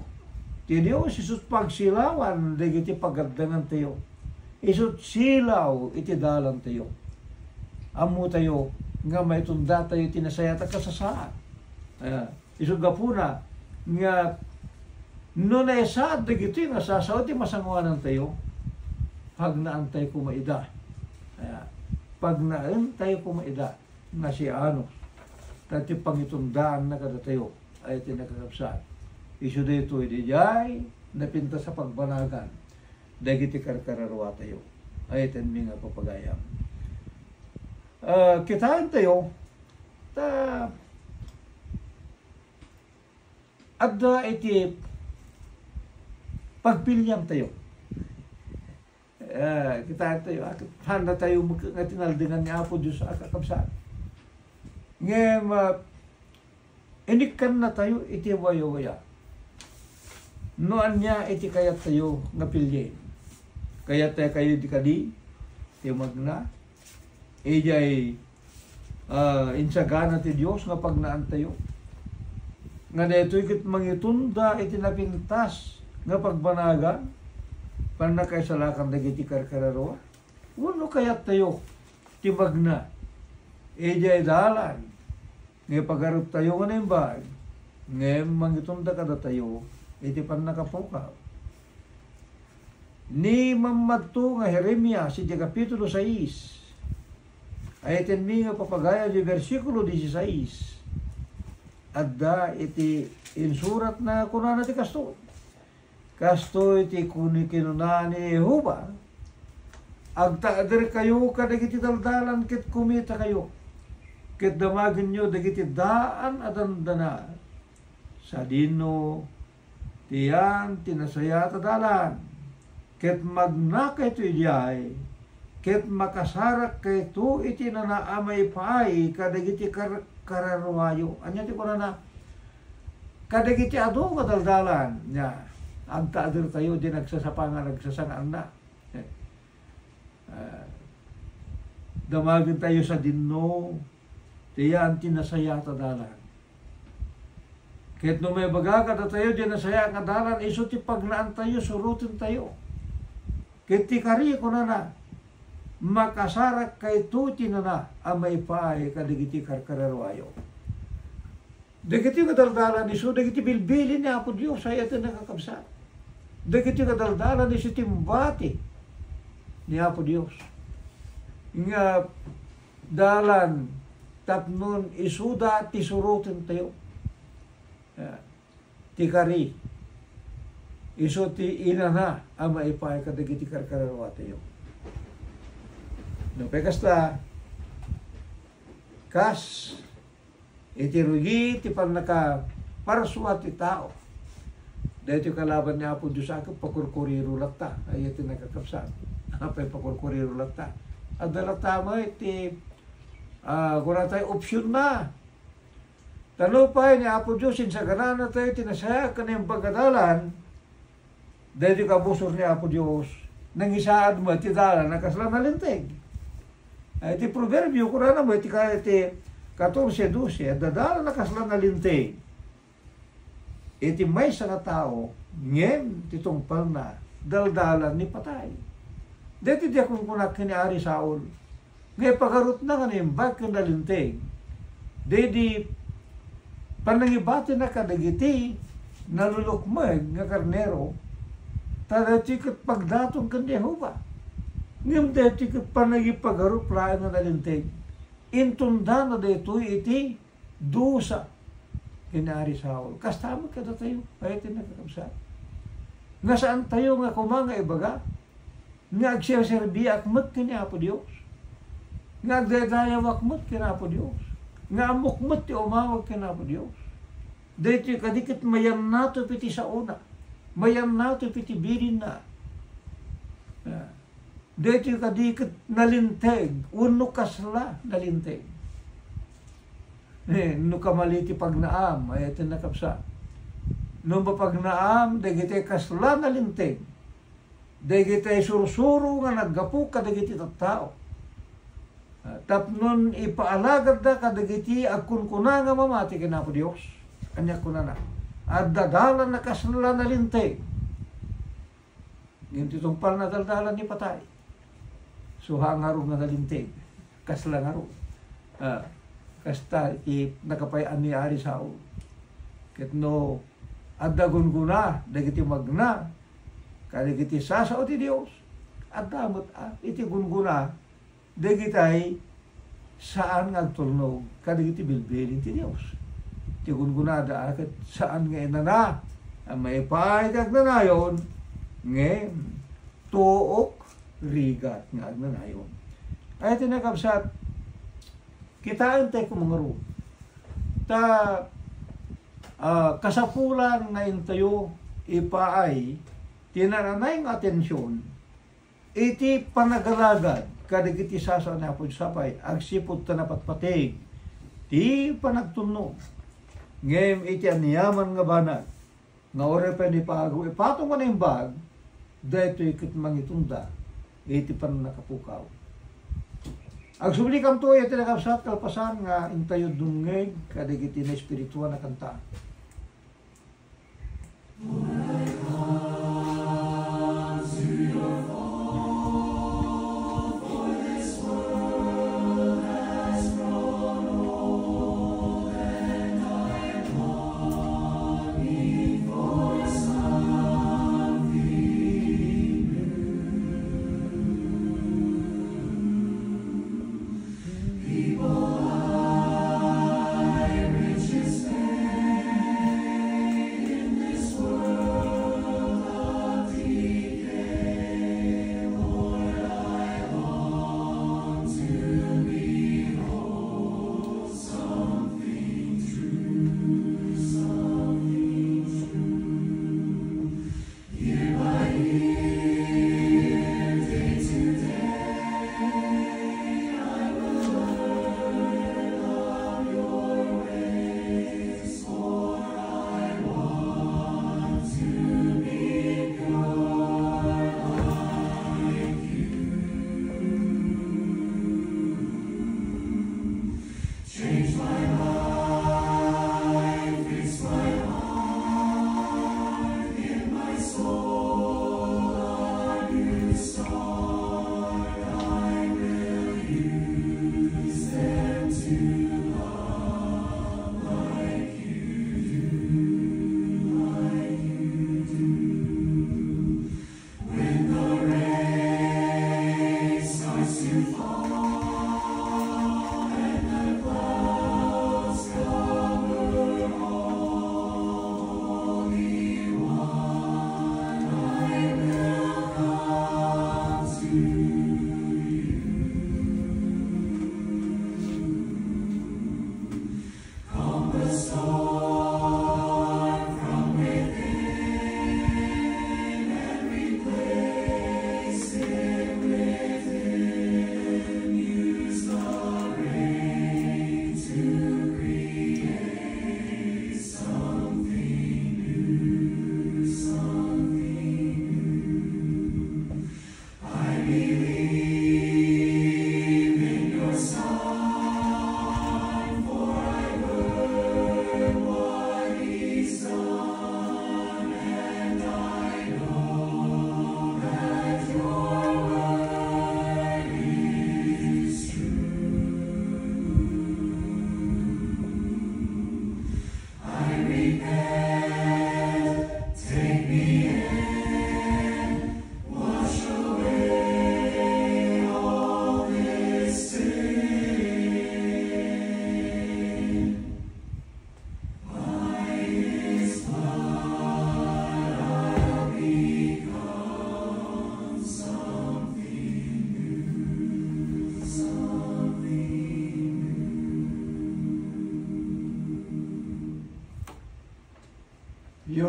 ti Dios, isut pagsilawan dagiti pagaddangentayo, isut silaw iti dalantayo. Ammotayo nga maitundatayo iti nasayaat a kasasaad. Ah, Isu gapuna nga no naisaad dagitoy nga sasao ti masangoanantayo, pagnaantay koma ida. Aya, pagnaantay koma ida nga sianos. Ta ti pangitundaanna kadatayo ay ti nakakabsat. Isu daytoy, diay napintas a pagbanagan dagiti karkararuatayo. Ay, tenmi nga papagayam. Ah, kitaentayo, ta adda iti pagpiliantayo. Eh, kitaentayo, a, saan natayo mak-, nga tinaldengan ni Apo Dios a kakabsat. Ngem, ah, inikkannatayo iti wayawaya. No ania iti kayattayo nga pilien? Kayattayo kadi ti magna? Idiay, ah, insagana ti Dios nga pagnaantayo, nga daytoy ket mangitunda iti napintas nga pagbanagan, pannakaisalakan dagiti karkararua? Wenno kayattayo ti magna idiay dalan nga ipagaruptayo nga naimbag, ngem mangitunda kadatayo iti pannakapukaw. Ni mammadto nga Jeremias iti kapitulo sais, ay tenmi nga papagayam iti bersikulo dieciséis, adda iti insuratna, kunana ti kastoy. Kastoy ti kuni-, kinuna ni Jehovah, "Agtaderkayo kadagiti daldalan ket kumitakayo, ket damagenyo dagiti daan a dandana, sadino ti yan ti nasayaat a dalan, ket magnakayto idiay, ket makasarakkayto iti nana a maipaay kadagiti kar-, kararuayo." Ania ti kunana? Kadagiti adu nga daldalan, nia, agtadertayo di nagsasapa nga nagsasangana. Eh, ah, damagentayo sadino ti yan ti nasayaat a dalan. Ket no maibaga kadatayo di nasayaat nga dalan, isu ti pagnaantayo, surotentayo. Ket ti kari, kunana, "Makasarakkayto ti nana a maipaay kadagiti karkararuayo." Dagiti nga daldalan isu dagiti bilbilin ni Apo Dios, ay iti nakakabsat. Dagiti nga daldalan isu ti imbati ni Apo Dios nga dalan tapnon isuda ti surotentayo. Ah, ti kari, isu ti inana a maipaay kadagiti karkararuatayo. No, kay kasta, kas iti rugi ti pannakaparsua ti tao. Daytoy kalaban ni Apo Dios a ket pakurkuriro latta, ay iti nakakabsat. Apay pakurkuriro latta? Adda latta met ti, ah, kunatayo, opsionna. Ta nupay ni Apo Dios insagananatayo ti nasayaat ken naimbag a dalan, daytoy kabusor ni Apo Dios, nangisaad met ti dalan a kasla nalinteg. Ay, ti Proverbio, kunana met ti ka-, ti katorse dose, adda dalan a kasla nalinteg iti maysa nga tao, ngem ti tungpalna, daldalan ni patay. Daytoy diak kunkunak ken ni Ari Saul, nga ipagarupna nga naimbag ken nalinteg, daydi panangibatina kadagiti nalulukmeg nga karnero, ta daytoy ket pagdaton ken Jehovah. Ngem daytoy ket panangipagarup laeng nga nalinteg. Intundana daytoy iti dusa ken ni Ari Saul. Kasta met kadatayo, ay ti nakakabsat. Nga saantayo nga koma nga ibaga nga agserserbiak met ken ni Apo Dios, nga agdaydayawak met ken Apo Dios, nga ammok met ti umawag ken Apo Dios. Daytoy kadi ket mayannato iti saona, mayannato iti bilinna. Ah. Daytoy kadi ket nalinteg, wenno kasla nalinteg. Eh, no kamali ti pagnaam, ay ti nakabsa. No mapagnaam, dagiti kasla nalinteg, dagiti sursuro nga naggapu kadagiti tattao. Ah, tapnon ipaalagadda kadagiti agkunkuna nga mamati ken Apo Dios. Ania kunana? Adda dalan a kasla nalinteg. Ngem ti tungpal na daldalan ni patay. Suha ngarud nga nalinteg. Kasla ngarud. Ah, kasta iti nakapay-an ni Ari Saul. Ket no adda gungguna dagiti magna kadagiti sasao ti Dios, adda met, ah, iti gungguna dagitay saan nga agtulnog kadagiti bilbilin ti Dios. Ti gungunada a ket saan nga inana a maipaay ti agnanayon, ngem tuok rigat nga agnanayon. Ay, ti nakabsat, kitaen tayo kumangarod. Ta, ah, kasapulan nga intayo ipaay ti nananay nga atensiyon iti panagalagad kadagiti sasao ni Apo Dios, apay, agsipud ta napatpateg ti panagtulnog. Ngem iti aniaman nga banag nga uray pay ni Pago ipatong nga naimbag, daytoy ket mangitungda iti pannakapukaw. Agsubli kanto iti nakabsat kalpasan nga intayo dumngeg kadagiti naespirituan a kanta.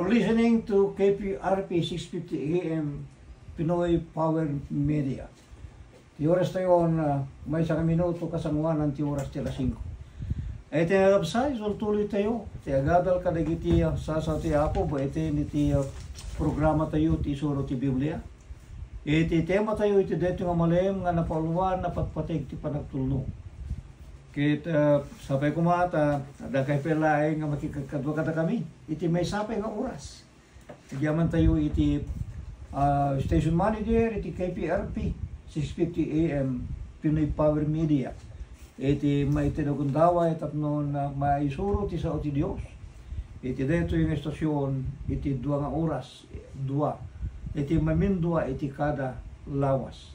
You're listening to K P R P six fifty A M, Pinoy Power Media. Ti oras tayo, ah, maysa nga minuto kasangoanan ti oras ti alas singko. Iti nga kabsat, isultuloy tayo ti agadal kadagiti, ah, sasao ti Apo, babaen iti, ah, programa tayo, ti Isuro ti Biblia. Iti tema tayo iti daytoy nga malem nga napauluan, napatpateg ti panagtulnog. Ket, ah, sapay koma ta adda kay pay laeng nga makikadkadua kadakami iti maysa pay nga oras. Agyaman tayo iti, ah, station manager iti K P R P six fifty A M, Pinoy Power Media. Iti maitid a gundaway tapno, ah, maisuro ti sao ti Dios iti daytoy nga estasion iti dua nga oras, dua, iti mamindua iti kada lawas.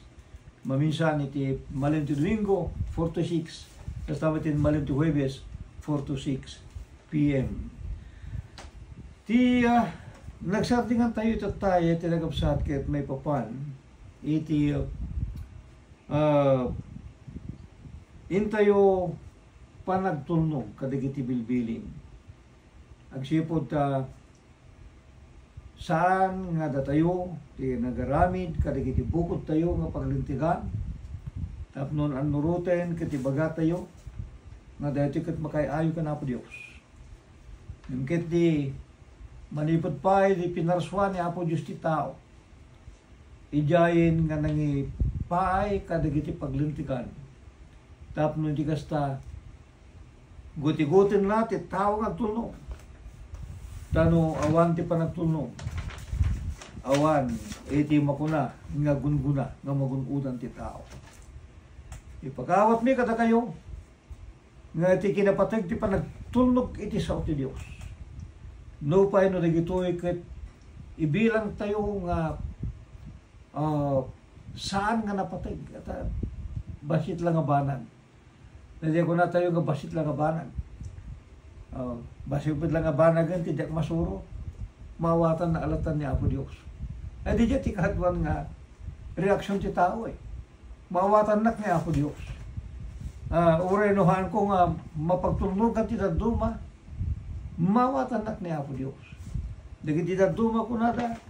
Maminsan iti malem ti Domingo, four to six, kasta met iti malem ti Huwebes, four to six P M. Ti, ah, nagsardingan tayo itattay, ti nagabsat ket maipapan iti, ah, intayo panagtulnog kadagiti bilbilin. Agsipud ta saan nga datayo ti nagaramid kadagiti bukodtayo nga paglintegan tapno annuroten ket ibagatayo nga daytoy ket makaay-ayo ken Apo Dios. Ngem ket di manipud pay di pinarsuan ni Apo Dios ti tao, idiayen nga nangipaay kadagiti paglintegan. Tapno iti kasta, gutigutenna ti tao nga agtulnog. Ta no awan ti panagtulnog, awan iti makuna nga gungguna nga magun-odan ti tao. Ipakawatmi kadakayo nga iti kinapateg ti panagtulnog iti sao ti Dios. Nupay no dagitoy ket ibilangtayo nga, ah, saan nga napateg, ta bassit la nga banag. Daydiay kunatayo nga bassit la nga banag. Oh, bassit la nga banagen ti diak masuro. Maawatan na alatan ni Apo Dios. Ay, daydiay ti kaaduan nga reaksyon ti tao, eh. Maawatannak ni Apo Dios. Ah, uray no haanko nga mapagtulnogan ti dadduma, maawatannak ni Apo Dios. Dagiti dadduma kunada,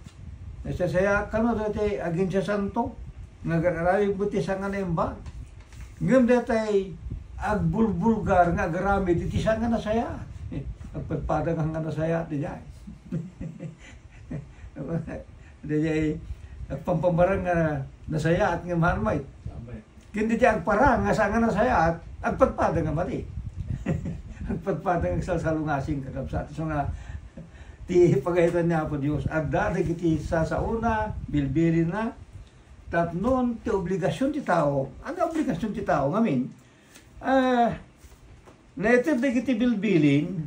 nasasayaat kano daytoy aginsasanto nga agar-aramid met ti saan nga naimbag. Ngem daytoy agbulbulgar nga agaramid iti saan nga nasayaat. Agpadpada nga nasayaat, daydiay. Daydiay agpampamarang nga nasayaat nga haan met. Amen. Ken daydiay agparang nga saan nga nasayaat, agpadpada nga mati. Agpadpada nga agsalsalungasing, kakabsat. Isu nga, ti pagayatan ni Apo Dios, adda dagiti sasaona, bilbilinna, tapno ti obligasion ti tao. Ania obligasion ti tao ngamin? Ah, naiter dagiti bilbilin,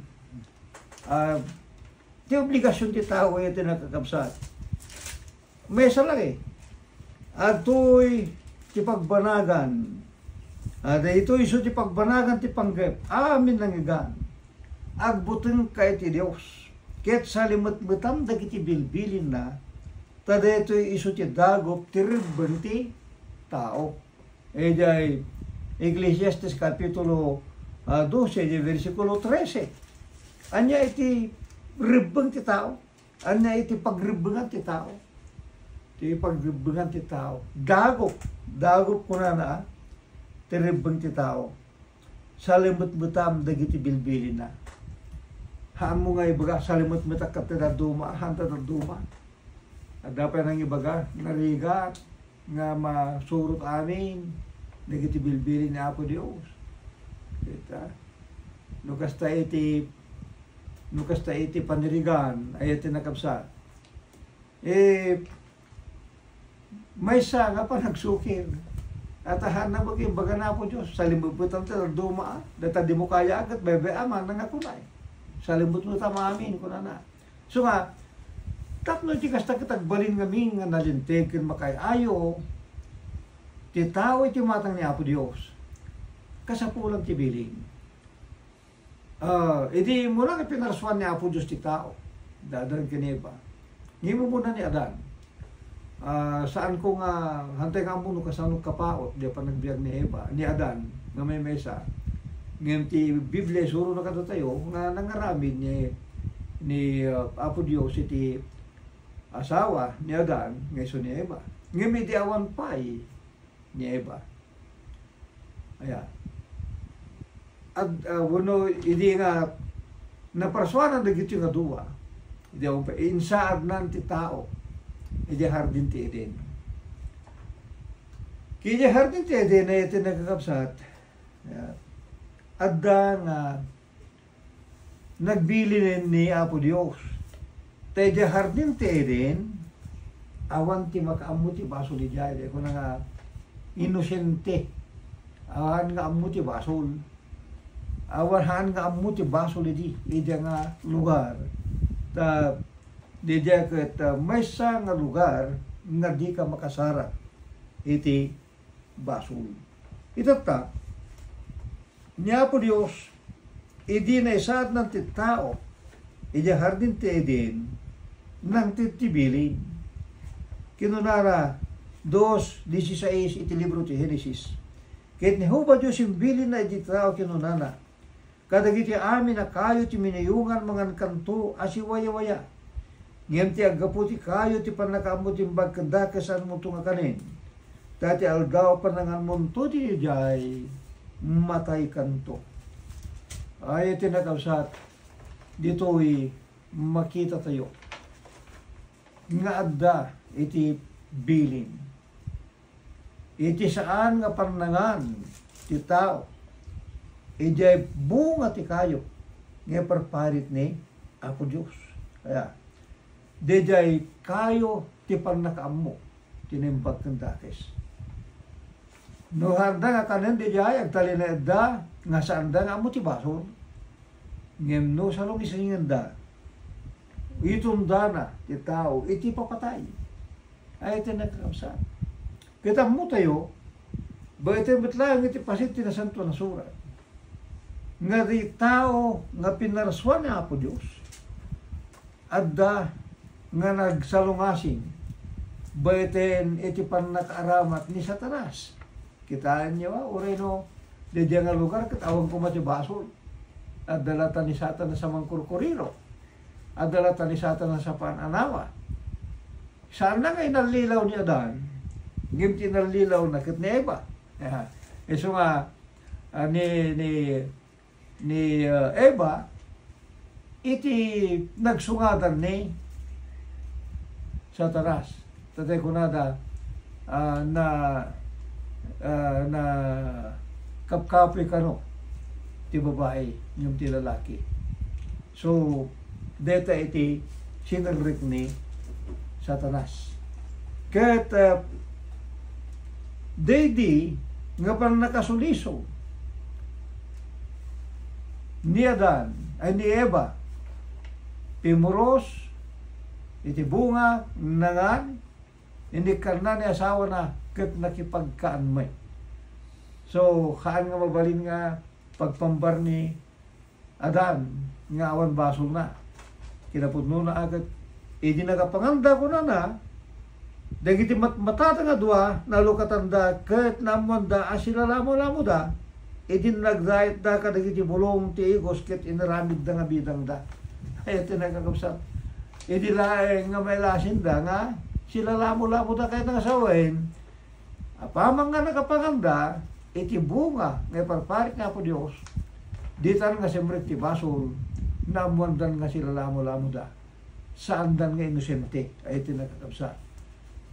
ah, ti obligasion ti tao iti nakakabsat. Maysa lang, eh. Adtoy ti pagbanagan. Ah, daytoy isu ti pagbanagan ti panggep. Amin nangngegan. Agbutengka iti Dios. Ket salimetmetam dagiti bilbilinna, ta daytoy isu ti dagup ti rebbeng ti tao. Idiay Eclesiastes kapitulo, ah, dose, idiay bersikulo trese. Ania iti rebbeng ti tao? Ania iti pagrebbengan ti tao? Ti pagrebbengan ti tao. Dagup, dagup kunana, ah, ti rebbeng ti tao. Salimetmetam dagiti bilbilinna. Haanmo nga ibaga, salimetmetak ket ti dadduma, haan ta dadduma. Adda pay nangibaga, narigat nga masurot amin dagiti bilbilin ni Apo Dios. Kita? No kasta iti, no kasta iti panirigan, ay iti nakabsat. Eh, maysa nga panagsukir. At haan na met ibaga ni Apo Dios, salimetmetam ti dadduma, dayta dimo kayat, baybay-am, haan nga kunana. Salimetmetam amin, kunana. Isu nga, tapno iti kasta ket agbalin ngamin nga nalinteg ken makaay-ayo ti tao iti imatang ni Apo Dios, kasapulan ti bilin. Ah, idi immuna nga pinarsuan ni Apo Dios ti tao, da Adan ken Eva. Ngem umuna ni Adan, ah, saanko nga, haantay nga ammo no kasano kapaut, di panagbiag ni Eva, ni Adan, nga maymaysa. Ngem ti Biblia isurona kadatayo nga nangaramid ni, ni, uh, Apo Dios iti asawa ni Adan nga isu ni Eva. Ngem idi awan pay ni Eva. Aya. Ad, uh, wenno idi nga naparsuanan dagiti nga dua, idi awan pay, insaadnan ti tao idi hardin ti Eden. Iti hardin ti Eden, iti nakakabsat, aya, adda nga nagbilin ni Apo Dios. Ta idiay hardin ti Eden, awan ti makaammo ti basol idiay. Kuna nga inosente. Awan nga ammo ti basol. Awan haan nga ammo ti basol idi, idiay nga lugar. Ta, idiay ket, ah, maysa nga lugar nga dika makasarang iti basol. Itatta, ni Apo Dios, idi naisaadnan ti tao idiay hardin ti Eden, nangted ti bilin. Kinunana, dos dieciséis iti libro ti Genesis, ket ni Jehovah Dios imbilinna iti tao, kinunana, kadagiti amin a kayo ti minayungan mangankanto a siwayawaya. Ngem ti aggapu ti kayo ti pannakaammo ti imbag ken dakes, saanmonto nga kanen. Ta ti aldaw a pannanganmonto daydiay, mataykanto. Ay, ti nakabsat, ditoy makitatayo nga adda iti bilin. Iti saan nga pannangan ti tao idiay bunga ti kayo nga iparparit ni Apo Dios. Kaya, daydiay kayo ti pannakaammo ti naimbag ken dakes. No haanda nga kanen daydiay, agtalinaedda nga saanda nga ammo ti basol. Ngem no salungisingenda, itondana ti tao iti papatay. Ay, ti nakakabsat. Ket ammotayo, baeten met laeng iti paset ti Nasantoan a Surat, nga di tao nga pinarsuan ni Apo Dios, adda nga nagsalungasing, baeten iti pannakaaramat ni Satanas. Kitaenyo, a, uray no, daydiay nga lugar, ket awan koma ti basol. Adda la ta ni Satanas a mangkurkuriro. Adda la ta ni Satanas a paan-anawa. Saanna nga inallilaw ni Adan, ngem ti inallilawna ket ni Eva. Aha. Isu nga, ah, ni, ni, ni, ah, Eva, iti nagsungadan ni Satanas. Tatay kunada, ah, na, ah, na kapkapoy kano ti babai ngem ti lalaki. So, deta iti sinerrek ni Satanas. Ket, ah, daydi nga pannakasulisog ni Adan, ay, ni Eva, pimuros iti bunga, nangan, inikkanna ni asawana, ket nakipagkaan met. So, haan nga mabalin nga pagpambar ni Adan nga awan basolna. Kinapudnona a ket idi nagapanganda, kunana, dagiti matmatada nga dua, nalukatanda ket naammoanda a silalamo-lamoda, idi nagdayetda kadagiti bulong ti igos ket inaramidda nga bidangda. Ay, ti nakakabsat. Idi laeng nga mailasinda nga silalamo-lamoda ket nga sawen, apaman nga nagapanganda iti bunga nga iparparit ni Apo Dios, ditan nga simrek ti basol, naammoandan nga silalamo-lamoda. Saandan nga inosente, ay ti nakakabsat.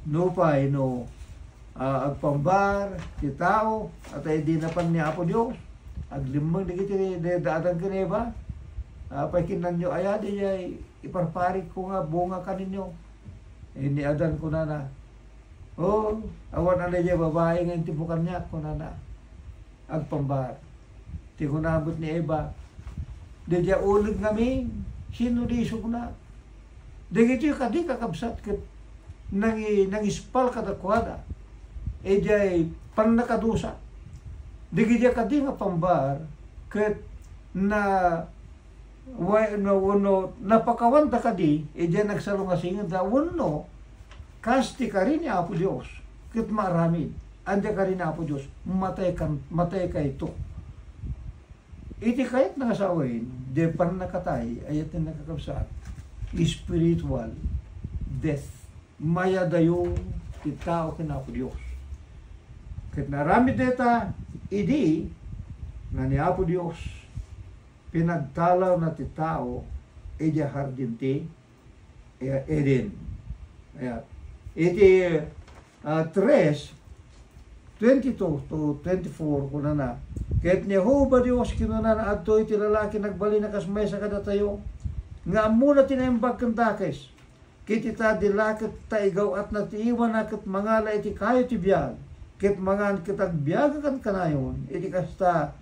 Nupay no, ah, agpambar ti tao, ket idi napan ni Apo Dios, aglimmeng dagiti, da-, da Adan ken Eva, apay kinnanyo aya daydiay iparparitko nga bunga kaninyo? Eh, ni Adan kunana, "O, awan a daydiay babai nga intipo kaniak," kunana. Agpambar. Ti kuna met ni Eva, "Daydiay uleg ngamin, sino di isugna?" Dagitoy kadi, kakabsat, ket nangi-, nangispal kadakuada idiay pannakadusa. Dagitoy kadi nga pambar ket na, wa-, no, wenno napakawanda kadi idiay nagsalungasingenda wenno kas ti kari ni Apo Dios ket maaramid. Ania kari ni Apo Dios, matay kan, matay kayto. Iti kayatna nga sawen, di pannakatay, ay ti nakakabsat. spiritual death. Mayadayo ti tao ken Apo Dios. Ket naaramid dayta idi nga ni Apo Dios pinagtalawna ti tao idiay hardin ti, eh, Eden. Ayan. Iti, ah, tres, twenty-two to twenty-four, kunana, "Ket ni Jehovah Dios kinunana, adtoy ti lalaki nagbalin a kas maysa kadatayo, nga ammona ti naimbag ken dakes. Ket ita, di la ket ta igaw-atna ti imana ket mangala iti kayo ti biag, ket mangan ket agbiagakan kanayon." Iti kasta,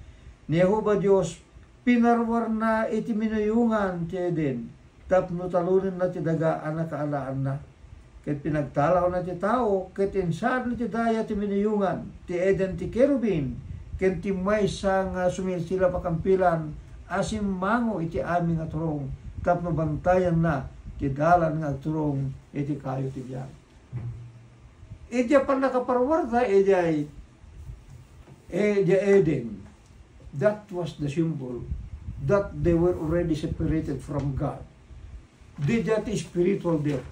ni Jehovah Dios pinaruarna iti minuyongan ti Eden tapno talonenna ti daga a nakaalaanna. Ket pinagtalawna ti tao, ket insaadna iti daya ti minuyongan ti Eden ti kerubim ken ti maysa nga sumilsilap a kampilan a simmango iti amin nga turong tapno bantayanna ti dalan nga agturong iti kayo ti biag. Idiay pannakaparuarda idiay, idiay Eden, that was the symbol that they were already separated from God. Daydiay ti spiritual death.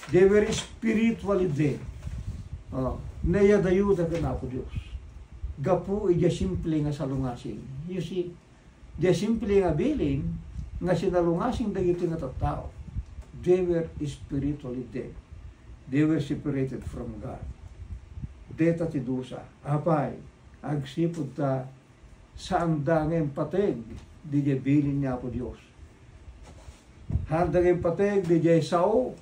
They were spiritually dead. Ah, nayadayuda ken Apo Dios. Gapu idiay simple nga salungasing. You see, diay simple nga bilin nga sinalungasing dagiti nga tattao. They were spiritually dead. They were separated from God. Dayta ti dusa. Apay, agsipud ta saanda nga impateg didiay bilin ni Apo Dios. Saanda nga impateg didiay sao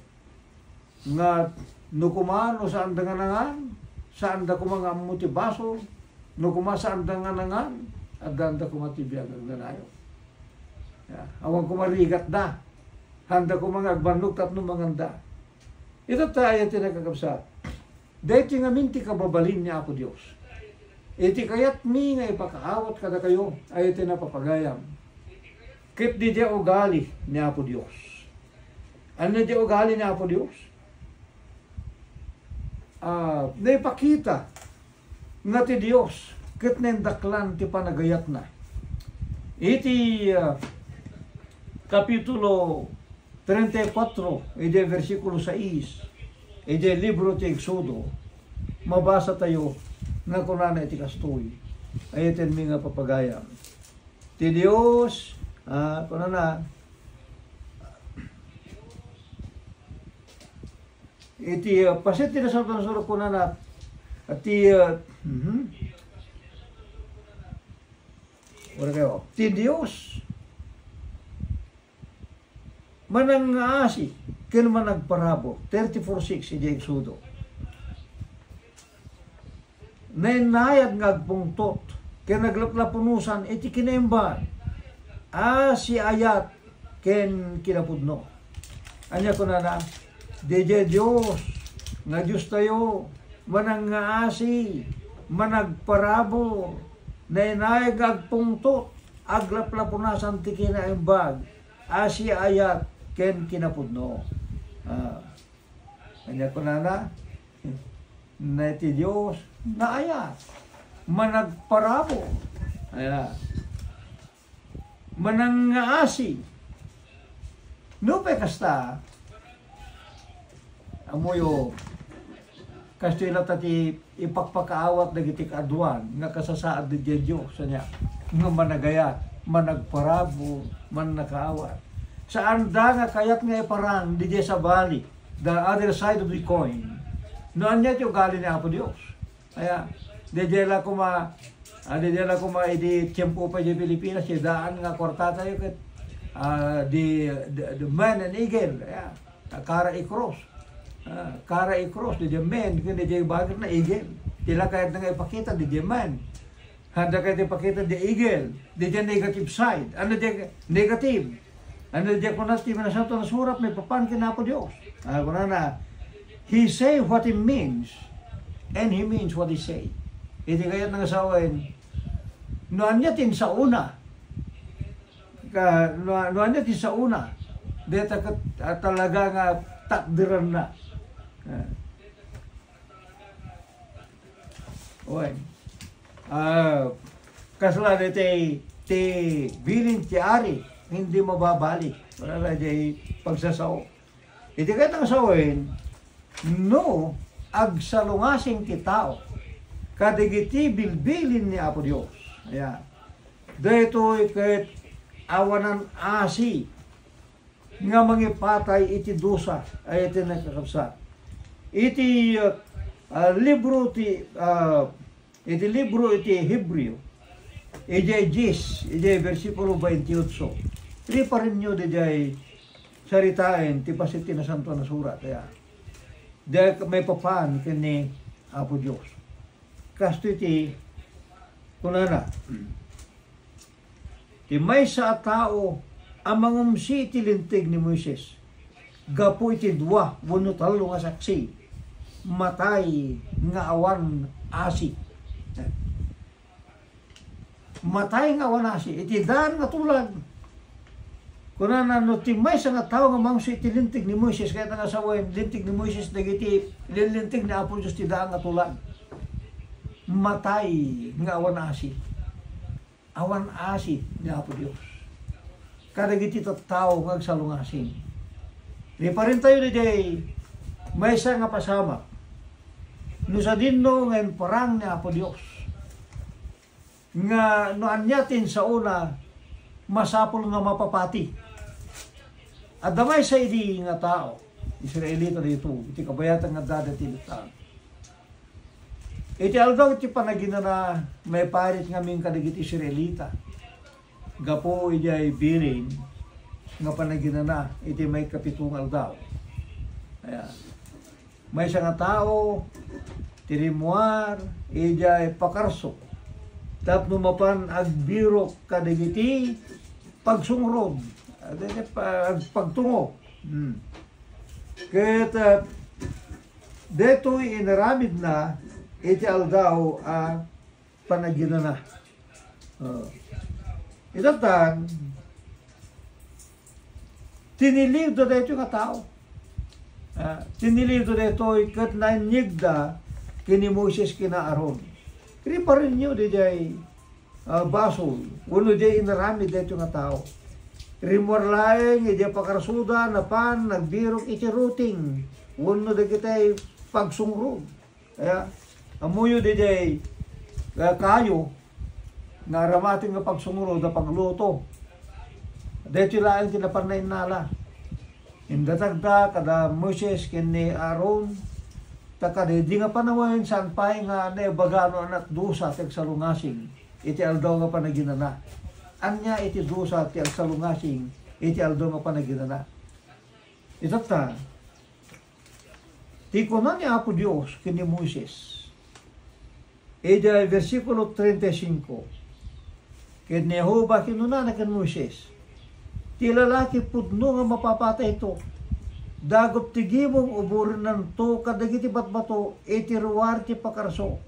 nga no koma no saanda nga nangan, saanda koma nga ammo ti basol, no koma saanda nga nangan, addaanda koma ti biag agnanayon. Ya, awan koma rigatda. Saanda koma nga agbannog tapno manganda. Ita ta aya ti nakakabsat. Daytoy ngamin ti kababalin ni Apo Dios. Iti kayatmi nga ipakaawat kadakayo, aya ti napapagayam. Ket didiay ugali ni Apo Dios. Ania diay ugali ni Apo Dios? Ah, naipakita nga ti Dios ket naindaklan ti panagayatna. Iti, ah, Kapitulo treinta y cuatro, iti bersikulo sais, iti libro ti Exodo, mabasa tayo nga kunana iti kastoy, ayatenmi nga papagayam. Ti Dios, ah, kunana, iti, ah, paset ti Nasantoan a Surat kunana, ti, ah, mhm. Wala kayo. Ti Dios, manangngaasi ken managparabur, thirty-four six iti Exodo. Nainayad nga agpungtot ken aglaplapunosan iti kinaimbag a siayat ken kinapudno. Ania kunana? Daydiay Dios nga Diostayo, manangngaasi, managparabur, nainayad nga agpungtot, aglaplapunasan ti kinaimbag a siayat ken kinapudno. Ah, ania kunana? Nay ti Dios, naayat, managparabur. Ayan. Manangngaasi. Nupay kasta, ammoyo, kastoy latta ti ipakpakaawat dagiti kaaduan nga kasasaad daydiay Dios, ania, nga managayat, managparabur, mannakaawat. Saanda nga kayat nga iparang daydiay sabali, the other side of the coin. No ania ti ugali ni Apo Dios? Aya, daydiay la koma, ah, daydiay la koma idi tiempo pay di Pilipinas, ti daan nga kuarta tayo ket, ah, di, di, di man and eagle, aya, ah, kara i-cross. Ah, kara i-cross, daydiay man, ken daydiay bagay na eagle. Ti la kayatna nga ipakita, daydiay man. Haanda kayat ipakita, daydiay eagle. Daydiay negative side. Ano daydiay negative? Ano daydiay kuna ti Nasantoan a Surat maipapan ken Apo Dios? Ah, kunana, "He say what he means, and he means what he say." Iti kayatna nga sawen, no ania ti insaona, ka, no, no ania ti insaona, dayta ket, ah, talaga nga takderanna. Ah. Wen. Ah, kasla daytoy ti bilin ti ari, hindi mababali. Wala na diay pagsasao. Iti kayat nga sawen, no agsalungasing ti tao kadagiti bilbilin ni Apo Dios. Ayan. Daytoy ket awanan asi nga mangipatay iti dusa, ay iti nakakabsat. Iti, uh, uh, libro ti, uh, iti libro iti Hebreo, idiay dies, idiay bersikulo twenty-eight. Riparenyo diay saritaen ti paset ti Nasantoan a Surat. Kaya, diay maipapan ken ni Apo Dios. Kastoy ti kunana, ti maysa a tao a mangumsi iti Linteg ni Moises, gapu iti dua wenno tallo nga saksi, matay nga awan asi. Matay nga awan asi. Iti daan nga tulag, kunana, no ti maysa nga tao nga mangumsi iti Linteg ni Moises, kayat nga sawen, Linteg ni Moises dagiti linlinteg ni Apo Dios ti daan nga tulag. Matay nga awan asi. Awan asi ni Apo Dios kadagiti tattao nga agsalungasing. Riparentayo diay maysa nga pasamak. No sadino nga imparang ni Apo Dios nga no ania ti insaona, masapul nga mapapati. Adda maysa idi nga tao, Israelita dito, iti kabayatan nga dada ti Batan. Iti aldaw ti panaginana, maiparit ngamin kadagiti Israelita. Gapu idiay bilin nga panaginana iti maikapito nga aldaw. Ayan. Maysa nga tao ti rimmuar idiay pakarso tapno mapan agbirok kadagiti pagsungrod, kadagiti pa-, pagtungo. Hmm. Ket, ah, detoy inaramidna iti aldaw a panaginana. Oh. Itatan, tiniliwda daytoy nga tao. Ah, tiniliwda daytoy ket nainyegda ken ni Moises ken ni Aaron. Riparenyo diay, ah, basol, wenno diay inaramid daytoy nga tao. Rimmuar laeng idiay pakarsoda, napan nagbirok iti ruting wenno dagiti pagsungrod. Kaya, ammoyo diay, ah, kayo, nga aramaten nga pagsungrod a pagluto. Daytoy laeng ti napan nainnala. Indatagda kada Moises ken ni Aaron, ta kadaydi nga panawen, saan pay nga naibaga no ania ti dusa ti agsalungasing iti aldaw nga panaginana. Ania iti dusa ti agsalungasing iti aldaw nga panaginana? Itatta, ti kuna ni Apo Dios ken ni Moises, idiay bersikulo treinta y cinco, ket ni Jehovah kinunana ken Moises, "Ti lalaki pudno nga mapapatayto. Dagup ti gimong uburennanto kadagiti batbato iti ruar ti pakarso."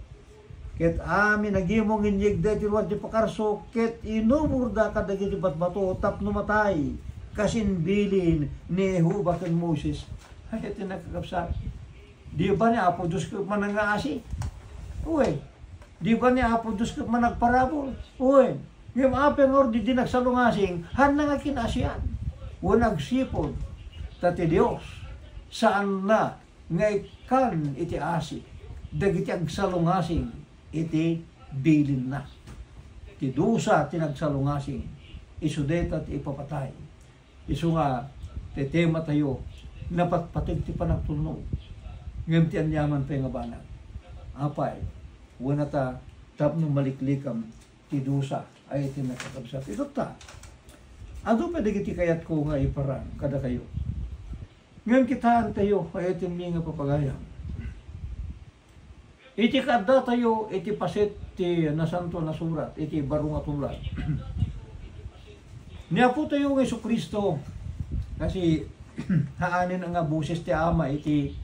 Ket amin a gimong inyegda iti ruar ti pakarso, ket inuborda kadagiti batbato tapno matay, kas imbilin ni Jehovah ken Moises. Ay, iti nakakabsat. Di ba ni Apo Dios ket manangngaasi? Wen. Di ba ni Apo Dios ket managparabur? Wen. Ngem apay nga urdi di nagsalungasing, hanna nga kinasian. Wen agsipud, ta ti Dios, saanna nga ikkan iti asi dagiti agsalungasing iti bilinna. Ti dusa ti nagsalungasing, isu dayta ti ipapatay. Isu nga ti tematayo, napatpateg ti panagtulnog. Ngem ti aniaman pay nga banag, apay, wen ata tapno maliklikam ti dusa, ay ti nakakabsat. Itatta, adu pay dagiti kayatko nga iparang kadakayo. Ngem kitaentayo, ay ti mi nga papagayam. Iti kaaddatayo iti paset ti Nasantoan a Surat, iti baro nga tulag, ni Apotayo nga Jesu-Cristo, kasi haanen nga boses ti Ama iti,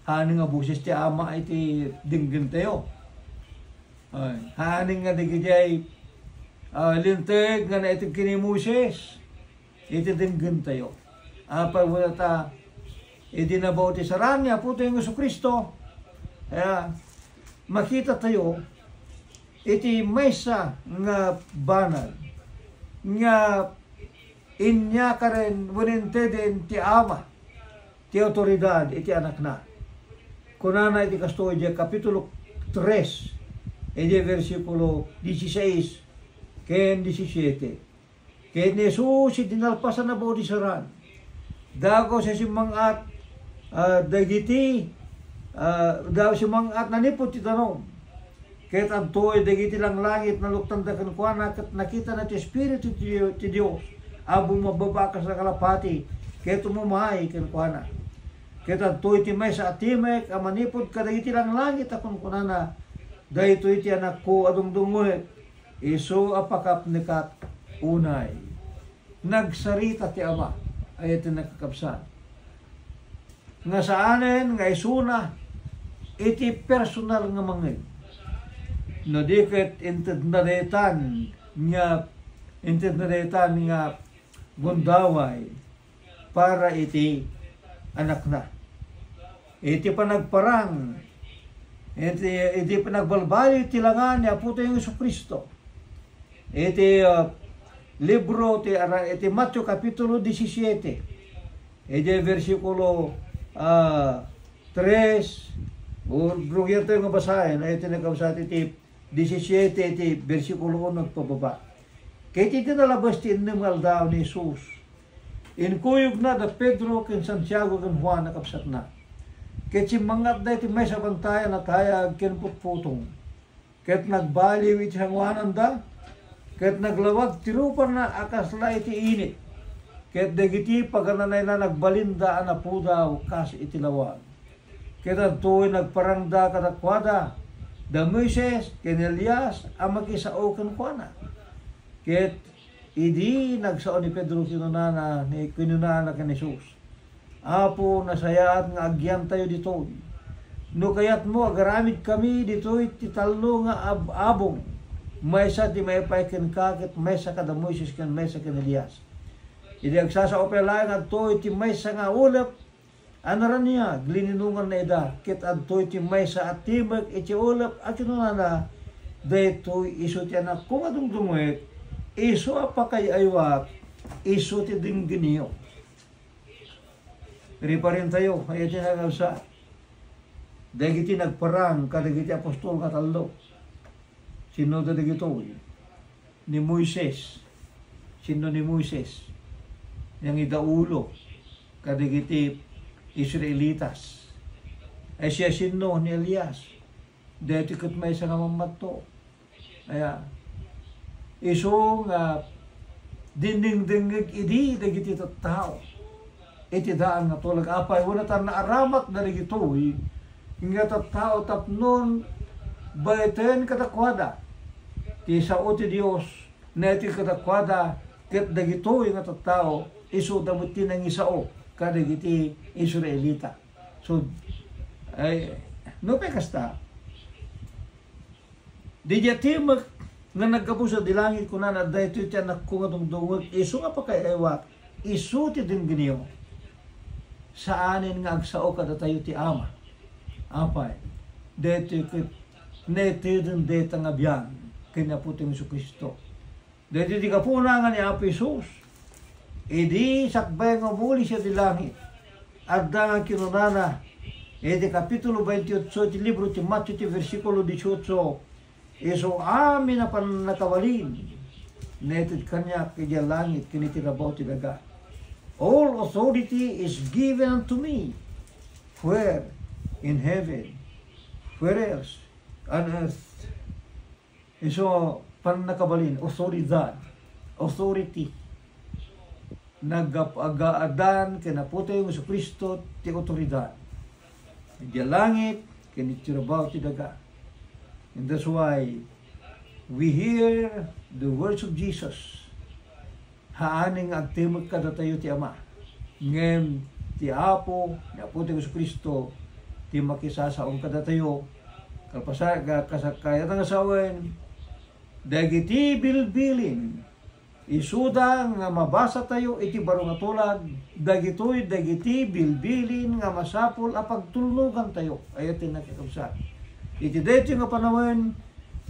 haanen nga boses ti Ama iti denggentayo. Ay, haanen nga dagiti ay, ah, linteg nga naited ken ni Moises iti denggentayo. Apay wen ata, idi nabautisaran ni Apotayo nga Jesu-Cristo, kaya makitatayo iti maysa nga banag nga Inyakaren wenno inteden ti Ama ti awtoridad iti Anakna. Kunana iti kastoy idiay Kapitulo tres, idiay bersikulo dieciséis ken diecisiete. Ket ni Jesus idi nalpasan a baudisaren, dagus a simmang-at, ah, dagiti, ah, dagus a simmang-at nanipud ti danum. Ket adtoy dagiti langlangit naluktanda kenkuana, ket nakitana ti Espiritu ti, ti Dios a bumababa a kas nakalapati, ket umumay kenkuana. Ket adtoy ti maysa a timek a manipud kadagiti langlangit a kunkunana, "Daytoy ti Anakko a dungdungngoek, isu a pakapnekat unay." Nagsarita ti Ama, ay iti nakakabsat, nga saanen nga isuna iti personal nga mangngeg. No di ket intedna daytan nga, intedna daytan nga gundaway para iti Anakna. Iti panagparang, iti, iti panagbalbaliw ti langa ni Apotayo Jesu-Cristo. Iti, ah, libro ti Ara-, iti Mateo Kapitulo diecisiete, iti bersikulo, ah, tres, o, rugiantayo nga basaen, ay iti nakabsat iti diecisiete, iti bersikulo uno agpababa. Ket iti nalabes ti innem nga aldaw ni Jesus, inkuyogna da Pedro ken Santiago ken Juan a kabsatna. Ket simmang-atda iti maysa a bantay a natayag ken putputong. Ket nagbaliw iti sangoananda, ket naglawag ti rupana a kasla iti init. Ket dagiti pagananayna nagbalinda a napudaw kas iti lawag. Ket adtoy nagparangda kadakuada, da Moises ken Elias a makisao kenkuana. Ket idi nagsao ni Pedro, kinunana, ni, kinunana ken Jesus, "Apo, nasayaat nga agyantayo ditoy. No kayatmo, agaramidkami ditoy ti tallo nga ab-, abong, maysa ti maipaay kenka, ket maysa kada Moises ken maysa ken Elias." Idi agsasao pay laeng adtoy ti maysa nga ulep a naraniag, lininonganna ida, ket adtoy ti maysa a timek iti ulep a kinunana, "Daytoy isu ti Anakko nga dungdungngoek, isu a pakay-aywaak, isu ti denggenyo." Riparintayo, ay iti nagawsa, dagiti nagparang kadagiti apostol nga tallo. Sinno dagitoy? Ni Moises. Sinno ni Moises? Nangidaulo kadagiti Israelitas. Ay siya sinno? Ni Elias. Daytoy ket maysa nga mammatto. Aya, isu nga dindingdingngeg idi dagiti tattao iti daan nga tulag. Apay, wenno ta naaramatda dagitoy nga tattao tapno baeten kadakuada ti sao ti Dios, naiteg kadakuada, ket dagitoy nga tattao, isuda met ti nangisao kadagiti Israelita. So, ay, no pay kasta, diay timek nga naggapu sadi langit, kunana, "Daytoy ti Anakko nga dungdungngoek, isu nga pakay-aywaak, isu ti denggenyo." Saanen nga agsao kadatayo ti Ama. Apay, daytoy ket naiteden dayta nga biag ken ni Apotayo Jesu-Cristo. Daytoy ti gapuna nga ni Apo Jesus, idi sakbay nga umuli sadi langit, adda nga kinunana iti Kapitulo veintiocho iti libro ti Mateo, iti bersikulo dieciocho, "Isu amin a pannakabalin, naited kaniak idiay langit ken iti rabaw ti daga. All authority is given unto me, where in heaven, where else on earth." Isu pannakabalin, otoridad, authority. Nagap-, agaadan ken Apotayo Jesu-Cristo ti otoridad. Idiay langit ken iti rabaw ti daga. And that's why we hear the words of Jesus. Haanen nga agtimek kadatayo ti Ama. Ngem ti Apo, ni Apotayo Jesu-Cristo, ti makisasaon kadatayo. Kalpasa-, ka-, kasa-, kayat nga sawen, dagiti bilbilin, isuda nga mabasatayo iti baro nga tulag, dagitoy dagiti bilbilin nga masapul a pagtulnogantayo. Ay, iti nakakabsat. Iti daytoy nga panawen,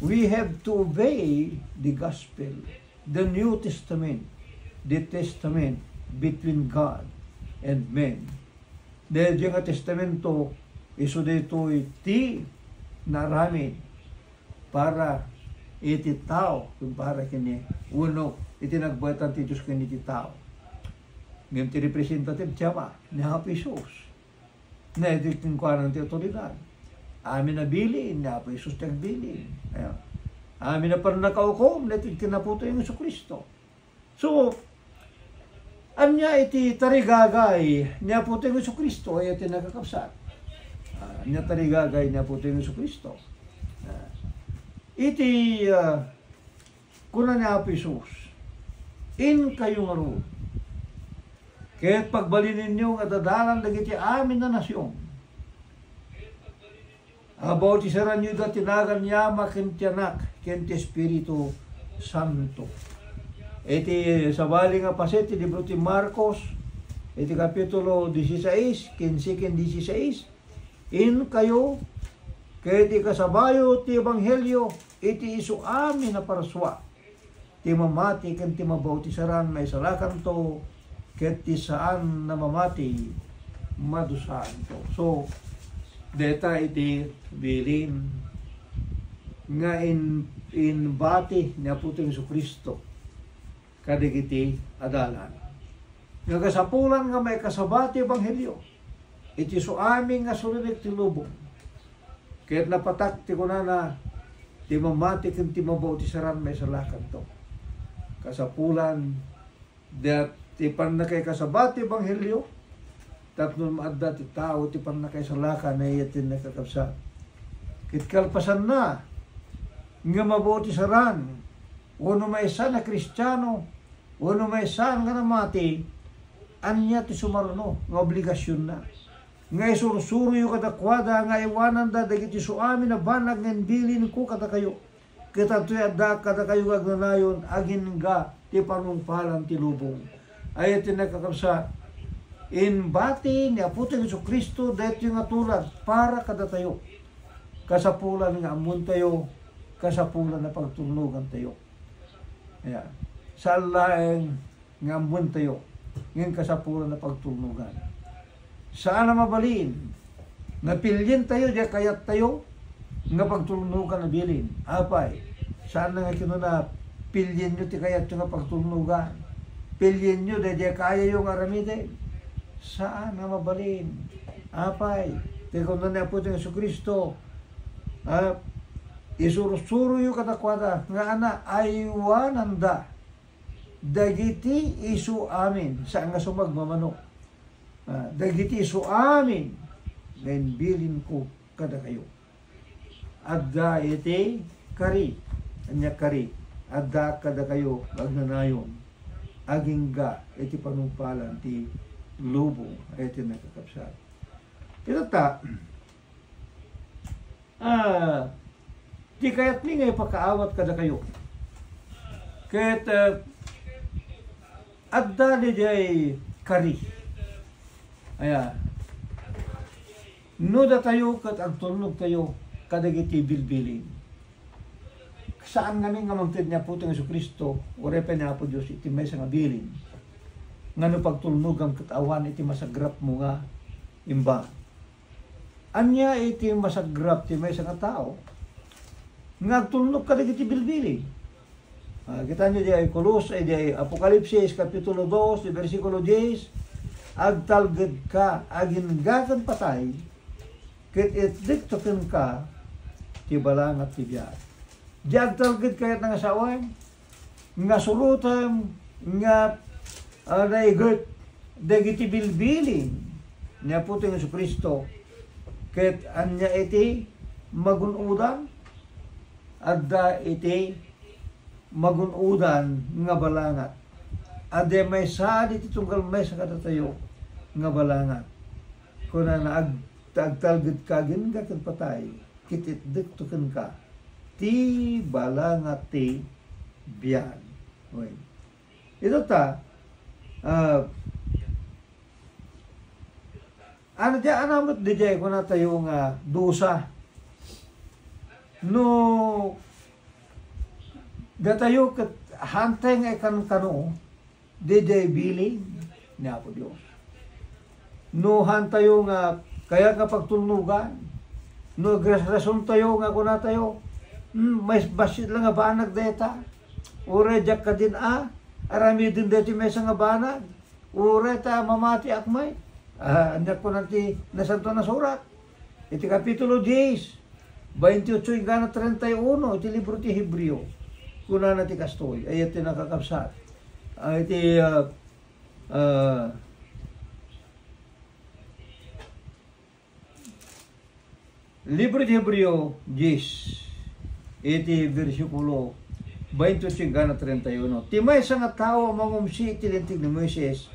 we have to obey the gospel. The New Testament, the testament between God and men. Daydiay nga testamento, isu daytoy ti naaramid para iti tao, ken para ken ni, wenno iti nagbaetan ti Dios ken iti tao. Ngem ti representative ti Ama, ni Apo Jesus. Daytoy kenkuana ti autoridad. Amin a bilin, ni Apo Jesus ti agbilin. Ayan. Amin a pannakaukom, daytoy ken Apotayo nga Jesu-Cristo. So, ania iti tarigagay ni Apotayo nga Jesu-Cristo, ay iti nakakabsat? Ah, ania tarigagay ni Apotayo nga Jesu-Cristo? Ah, iti, ah, kuna ni Apo Jesus, "Inkayo ngarud, ket pagbalininyo nga dadalan dagiti amin a nasion." Abaw ti saranyo da ti nagan ni Ama ken ti Anak ken ti Espiritu Santo. Iti sabali nga paset ti libro ti Marcos, iti kapitulo dieciséis, quince ken dieciséis, "Inkayo, ket ikasabayo ti ebanghelio iti isu amin a parsua." Ti mamati ken ti mabautisaran, maisalakanto, ket ti saan a mamati, madusaanto. So, dayta iti bilin nga in-, inbati ni Apotayo Jesu-Cristo kadagiti adalan. Nga kasapulan nga maikasaba ti ebanghelio iti isu amin nga suririk ti lubong. Ket napatak ti kunana, ti mamati ken ti mabautisaran maisalakanto. Kasapulan, da-, ti pannakaikasaba ti ebanghelio, tapno maadda ti tao ti pannakaisalakan, ay iti nakakabsat. Ket kalpasanna, nga mabautisaran, wenno maysa a Kristiano, wenno maysa nga namati, ania ti sumaruno nga obligasionna? Nga isursuroyo kadakuada nga aywananda dagiti isu amin a banag nga imbilinko kadakayo. Ket adtoy addaak kadakayo nga agnanayon, agingga ti panungpalan ti lubong. Ay iti nakakabsat, inbati ni Apotayo Jesu-Cristo daytoy nga tulag para kadatayo. Kasapulan nga ammontayo, kasapulan a pagtulnogantayo. Ayan. Saan laeng nga ammontayo, ngem kasapulan a pagtulnogan. Saan a mabalin nga pilientayo diay kayattayo nga pagtulnogan a bilin. Apay, saan nga kinuna, pilienyo ti kayatyo nga pagtulnogan. Pilienyo daydiay kayayo nga aramiden. Saan nga mabalin. Apay, ti kunana ni Apo Jesu-Cristo, ah, isursuroyo kadakuada nga ana, aywananda dagiti isu amin, saan nga sumagmamano. Ah, dagiti isu amin nga imbilinko kadakayo. Adda iti kari, ania kari, adda kadakayo nga agnanayon, agingga iti panungpalan ti lubong, ay iti nakakabsat. Ita ta, Ah, ti kayatmi nga ipakaawat kadakayo. Ket, ah, adda diay kari. Aya. No datayo ket agtulnogtayo kadagiti bilbilin. Saan ngamin nga mangted ni Apo Jesu-Cristo, uray pay ni Apo Dios iti maysa nga bilin. Nga no pagtulnogam ket awan iti masagrapmo nga imba. Ania iti masagrap ti maysa nga tao nga agtulnog kadagiti bilbili? Ah, kitaenyo diay Colos-, eh, diay Apocalipsis, Kapitulo dos, di bersikulo dies, "Agtalgedka agingga ken patay, ket itdekto kenka ti balangat ti biag." Di agtalged kayat nga sawen, nga surotem nga, ah, naiget dagiti bilbilin ni Apotayo Jesu-Cristo. Ket ania iti magun-odan? Adda iti magun-odan nga balangat. Adda maysa diti tunggal maysa kadatayo nga balangat. Kunana, "Ag-, agtalgedka agingga ken patay, ket itdekto kenka ti balangat ti biag." Wen. Ita ta, ah, ano, diay, ano met diay kunatayo nga dusa? No datayo ket haantay nga ikankano, Daydiay bilin ni Apo Dios. No haantayo nga kayat nga pagtulnogan, no agrasrasontayo nga kunatayo, "Hmm, may bassit la nga banag dayta. Uray diak kadin a aramiden daytoy maysa nga banag. Uray ta mamatiak met." Ah, ania kuna ti Nasantoan a Surat? Iti Kapitulo dies, baintiotso inggana treinta y uno iti libro ti Hebreo, kunana ti kastoy, ay iti nakakabsat. Ah, iti, ah, ah, libro ti Hebreo dies, iti bersikulo baintiotso inggana treinta y uno. Ti maysa nga tao a mangumsi iti Linteg ni Moises,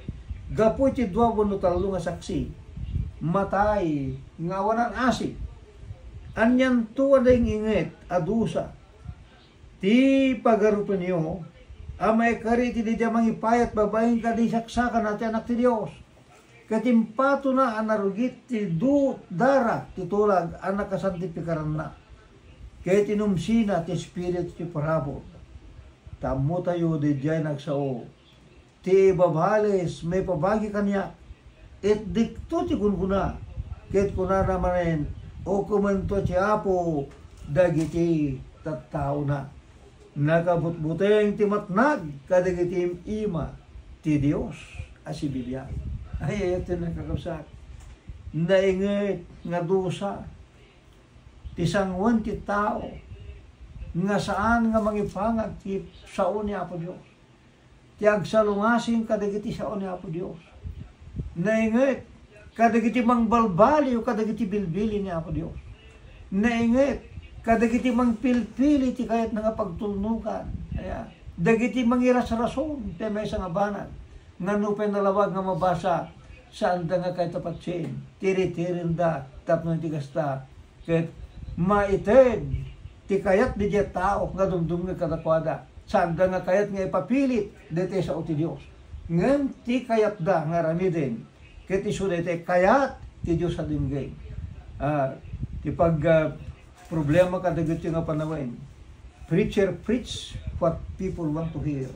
gapu iti dua wenno tallo nga saksi, matay nga awanan asi. Anianto a naing-inget a dusa ti pagarupenyo a maikari iti daydiay mangipayat babaen kadi saksakana ti Anak ti Dios? Ket impatona a narugit ti du-, dara ti tulag a nakasantifikaranna, ket inumsina ti Espiritu ti parabur. Ta ammotayo daydiay nagsao ti ibabales maipabagi kaniak, et dikto ti kunkuna, ket kunana manen, "Ukomento ti Apo dagiti tattaona." Nakabutbuteng ti matnag kadagiti im-ima ti Dios a sibibiag. Ay, ay, iti nakakabsat. Nainget nga dusa ti sangoen ti tao nga saan nga mangipangag ti sao ni Apo Dios. Ti agsalungasing kadagiti sao ni Apo Dios. Nainget kadagiti mangbalbaliw kadagiti bilbili ni Apo Dios. Nainget kadagiti mangpilpili ti kayatna nga pagtulnogan. Aya, dagiti mangirasrason ti maysa nga banag nga nupay nalawag nga mabasa, saanda nga kayat a patien. Tiritirenda tapno iti kasta, ket maited ti kayat daydiay tao nga dumdumngeg kadakuada. Saanda nga kayat nga ipapilit daytoy sao ti Dios. Ngem ti kayatda nga aramiden, ket isu daytoy kayat ti Dios a denggen. Ah, ti pag, ah, problema kadagiti nga panawen, preacher preach what people want to hear.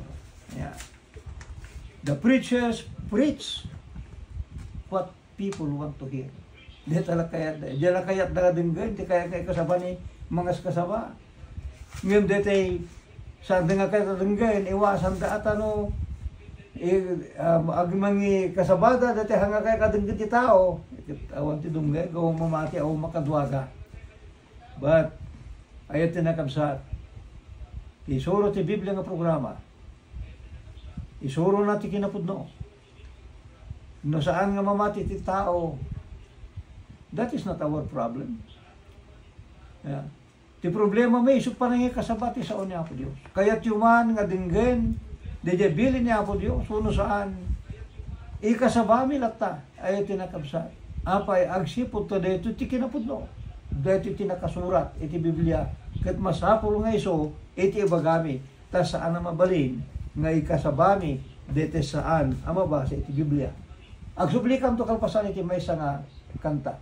Yeah. The preachers preach what people want to hear. Dayta la kayat, dayta la kayat da denggen, ti kayat nga ikasaba ni mangaskasaba. Ngem daytoy, saan da nga kayat denggen, iwasan da ata no, i-, um, agmangikasaba da, daytoy nga kayat denggen ti tao, awan ti dumngeg, awan mamati, awan makaduaga. But, ay ti nakabsat, isuro ti Biblia nga programa, isurona ti kinapudno. No saan nga mamati ti tao, that is not our problem. Yeah. Ti problema mi, isu panangikasaba ti sao ni Apo Dios. Kayatyo man nga denggen daydiay bilin ni Apo Dios, wenno saan, ikasabami latta, ay ti nakabsat. Apay, agsipud ta daytoy ti kinapudno. Daytoy ti nakasurat iti Biblia, ket masapul nga isu iti ibagami. Ta saan a mabalin nga ikasabami daytoy saan a mabasa iti Biblia. Agsublikanto kalpasan iti maysa nga kanta.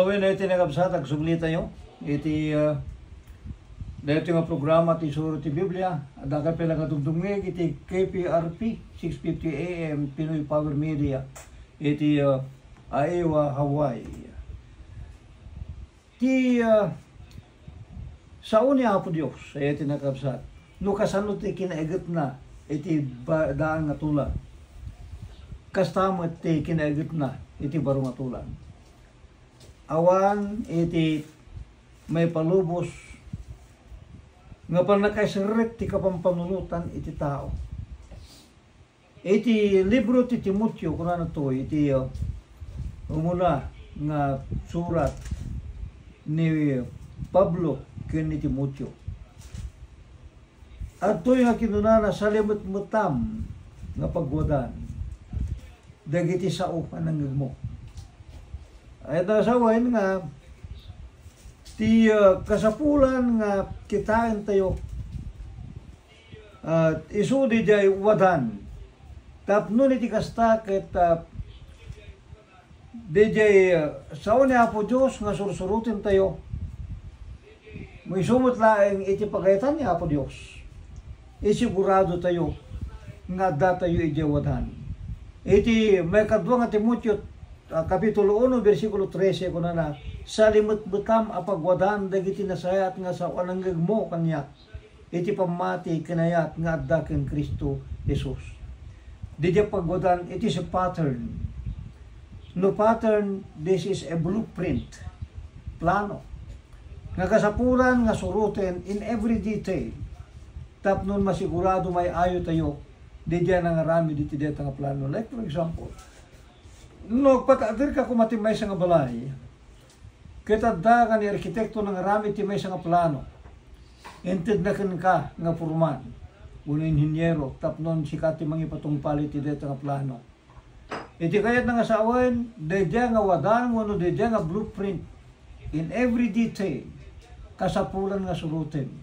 Wen, iti nakabsat, agsubli tayo iti, ah, daytoy nga programa ti Isuro ti Biblia. Adda kay pay nga dumdumngeg iti K P R P six fifty A M, Pinoy Power Media, iti, ah, Aiwa, Hawaii. Ti, ah, sao ni Apo Dios, iti nakabsat, no kasano ti kinaigetna iti ba-, daan nga tulag, kasta met ti kinaigetna iti baro nga tulag. Awan iti maipalubos nga pannakaiserrek ti kapampanunotan iti tao. Iti libro ti Timoteo, kunana toy, iti, uh, umuna nga surat ni Pablo ken ni Timoteo. Adtoy nga kinunana, salimetmetam nga pagwadan dagiti sao a nangngegmo. Ay, nasawen nga ti, uh, kasapulan nga kitaentayo, uh, isu didiay wadan. Tapno iti kasta ket, uh, didiay, uh, sao ni Apo Dios nga sursurotentayo. Mo isu met laeng iti pagayatan ni Apo Dios, isigurado tayo nga adda tayo idiay wadan. Iti maikadua nga Timoteo, ah, Kapitulo uno, bersikulo trese, kunana, salimetmetam a pagwadan dagiti nasayaat nga sao a nangngegmo kaniak iti pammati ken ayat nga adda ken Cristo Jesus. Didiay pagwadan, it is a pattern. No pattern, this is a blueprint, plano, nga kasapulan nga suroten in every detail tapno masigurado may ayo tayo didiay nangaramid iti dayta nga plano. Like, for example, no agpakaaderka koma ti maysa nga balay, ket adda nga ni arkitekto nangaramid ti maysa nga plano, intedna kenka nga purman wenno inheniero tapno sika ti mangipatungpal iti dayta nga plano. Iti kayatna nga sawen, daydiay nga wadan wenno daydiay nga blueprint in every detail, kasapulan nga suroten.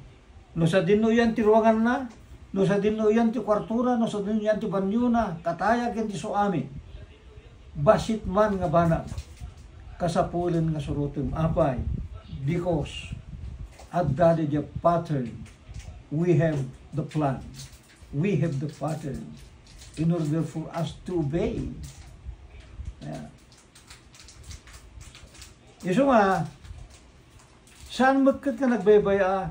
No sadino iyan ti ruanganna, no sadino iyan ti kuartona, no sadino iyan ti banyona, kataya ken ti suamin, bassit man nga banag, kasapulen nga surotem. Apay? Because adda daydiay pattern. We have the plan. We have the pattern in order for us to obey. Ayan. Isu nga, saan met ket nga nagbaybay-a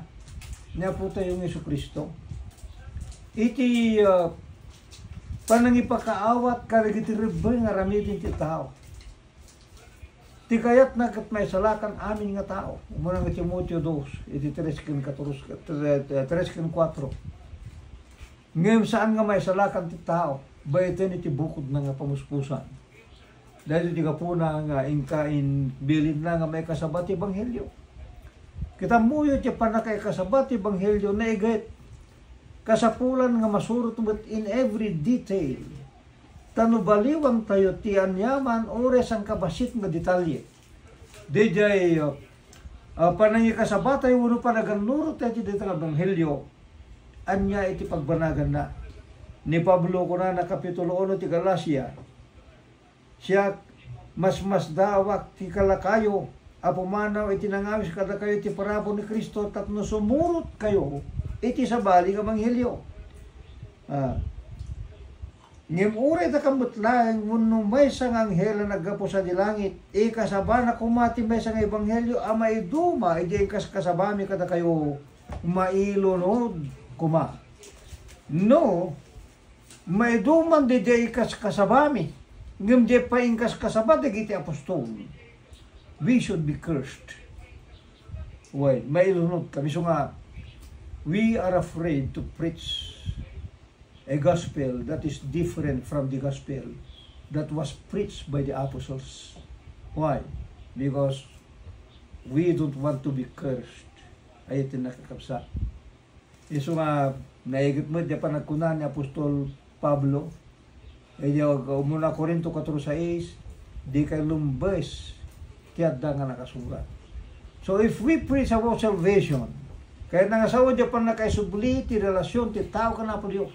ni Apo tayo nga Jesu-Cristo iti, ah, panangipakaawat kadagiti rebbeng nga aramiden ti tao. Ti kayatna ket maisalakan amin nga tao. Umuna nga Timoteo dos, iti tres ken katorse, tres ken kuatro. Ngem saan nga maisalakan ti tao, baeten iti bukodna nga pamuspusan. Daytoy ti gapuna nga inka in bilinna nga maikasaba ti ebanghelio. Ket ammoyo ti pannakaikasaba ti ebanghelio, naiget. Kasapulan nga masurot met in every detail. Ta no baliwantayo ti aniaman uray sangkabassit nga detalye, daydiay, ah, panangikasabatayo wenno panagannurotyo iti dayta nga ebanghelio, ania iti pagbanaganna? Ni Pablo, kunana, Kapitulo uno ti Galacia, siak, masmasdaawak ti kalakayo a pumanaw iti nangawis kadakayo iti parabur ni Cristo tapno sumurotkayo iti sabali nga ebanghelio. Ah. Ngem uray dakam met laeng wenno maysa nga anghel a naggapu sadi langit, ikasabana koma ti maysa nga ebanghelio a maiduma idiay inkaskasabami kadakayo, mailunod koma. No, maiduman daydiay inkaskasabami, ngem diay pay inkaskasaba dagiti apostol, we should be cursed. Why? Mailunod kami. So nga, we are afraid to preach a gospel that is different from the gospel that was preached by the apostles. Why? Because we don't want to be cursed. Ay, iti nakakabsa. Isu nga, naiget met diay panagkuna ni Apostol Pablo, eh, diay umuna Corinto kuatro sais, dikay lumbes ti adda nga nakasurat. So, if we preach about salvation, kayatna nga sao diay pannakaisubli ti relasyon ti tao ken Apo Dios,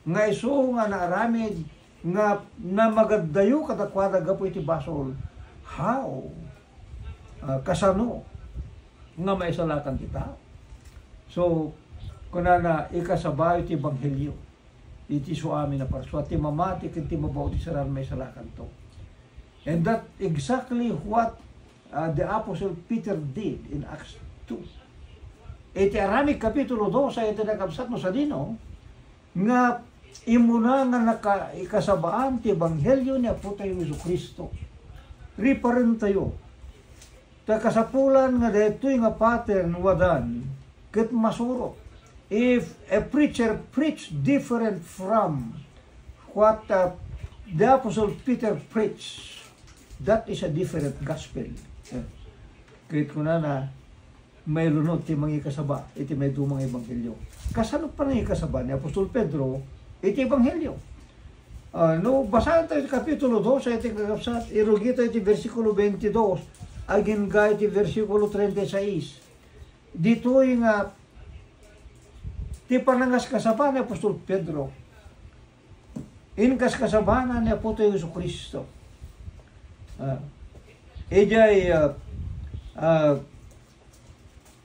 nga isu nga naaramid nga namagaddayo kadakuada gapu iti basol. How? ah, kasano nga maisalakan ti tao. So, kunana, ikasabayo ti ebanghelio iti isu amin a parsua, ti mamati ken ti mabaw ti saan a maisalakanto. And that exactly what, uh, the Apostle Peter did in Acts two. Iti Aramid Kapitulo dos, ay iti nakabsat no sadino, nga immuna nga naka-, ikasabaan ti ebanghelio ni Apotayo Jesu-Cristo. Riparentayo. Ta kasapulan nga daytoy nga pattern wadan ket masurot. If a preacher preach different from what, uh, the Apostle Peter preach, that is a different gospel. Eh, ket kunana, mailunod ti mangikasaba iti maiduma nga ebanghelio. Kasano panangikasaba ni Apostol Pedro iti ebanghelio? Ah, no, basaen tayo ti Kapitulo dos, iti kakabsat, irugi tayo iti bersikulo twenty-dos, agingga iti bersikulo treinta y seis. Ditoy nga, ti panangaskasaba ni Apostol Pedro, inkaskasabana ni Apotayo Jesu-Cristo. Ah, idiay, ah, ah,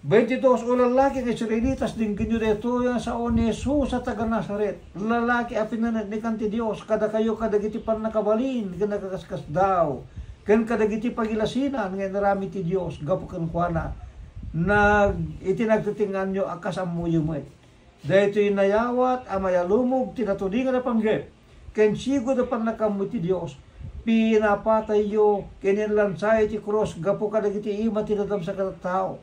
twenty-dos, O lallaki nga Israelitas, denggenyo daytoy a sao ni Jesus a taga-Nazaret, lalaki a pinaneknekan ti Dios kadakayo kadagiti pannakabalin ken nagkakaskasdaaw, ken kadagiti pagilasinan nga inaramid ti Dios gapu kenkuana, nag-, iti nagtetengnganyo a kas ammoyo met. Daytoy nayawat a mayalumog ti natudingan a panggep ken sigud a pannakaammo ti Dios. Pinapatayyo ken inlansayo iti krus gapu kadagiti ima ti dadamsak a tattao.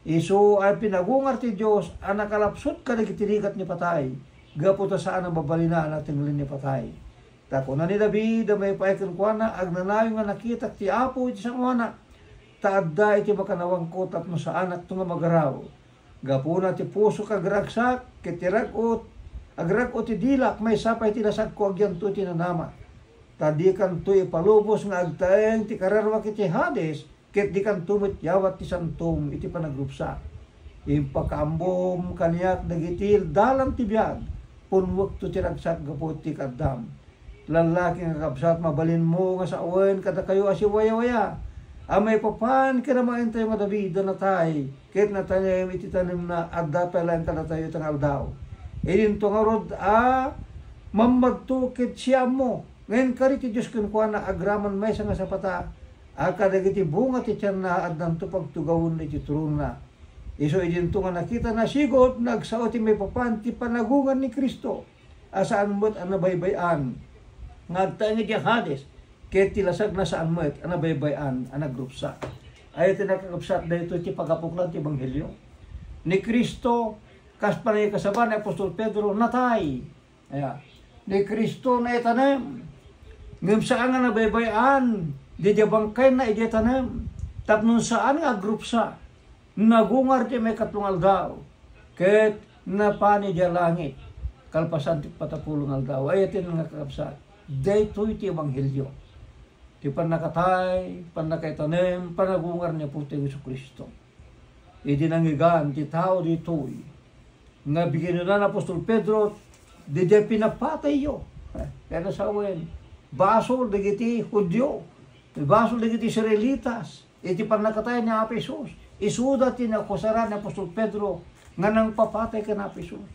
Isu a pinagungar ti Dios a nakalapsut kadagiti rigat ni patay, gapu ta saan a mabalina a natenglen ni patay. Ta kuna ni David a maipaay kenkuana, "Agnanayon nga nakitak ti Apo iti sangoanak, ta adda iti makannawanko tapno saanakto nga magaraw." Gapuna ti pusok agragsak, ket ti rag-ot, agrag-ot ti dilak, maysa pay ti lasagko agyanto iti nanama. Ta dikanto ipalubos nga agtaeng ti kararuak iti Hades, ket dikanto met yawat ti santom iti panagrupsa. Impakaammom kaniak dagiti dalan ti biag, punnuekto ti ragsak gapu iti kaaddam. Lallaki nga kabsat, mabalinmo nga sawen kadakayo a siwayawaya a maipapan ken amaentayo nga David a natay ket natanem iti tanemna, adda pay laeng kadatayo ita nga aldaw. Idinto ngarud a mammadto ket siammo nga inkari ti Dios kenkuana agraman maysa nga sapata a kadagiti bunga ti tianna addanto pagtugawen iti tronona. Isu idinto nga nakitana sigud nga agsao ti maipapan ti panagungar ni Cristo a saan met a nabaybay-an nga agtaeng iti Hades, ket ti lasagna saan met a nabaybay-an a nagrupsa. Ay, iti nakakabsat daytoy ti pagapuklan ti ebanghelio. Ni Cristo, kas panangikasaba ni Apostol Pedro, natay. Aya, ni Cristo naitanem. Ngem saan nga nabaybay-an, didiay bangkayna idiay tanem. Tapno saan nga agrupsa. Nagungar ti maikatlo nga aldaw, ket napan idiay langit kalpasan ti patapulo nga aldaw. Ay, iti nga kakabsat, daytoy ti ebanghelio. Ti pannakatay, pannakaitanem, panagungar ni Apotayo Jesu-Cristo. Idi nangngegan ti tao ditoy, nga biginuna ni Apostol Pedro, didiay pinapatayyo. Eh, kaya sawen, basol dagiti Judio, basol dagiti Israelitas, iti pannakatay ni Apo Jesus. Isuda ti nakusaran ni Apostol Pedro nga nangpapatay ken Apo Jesus.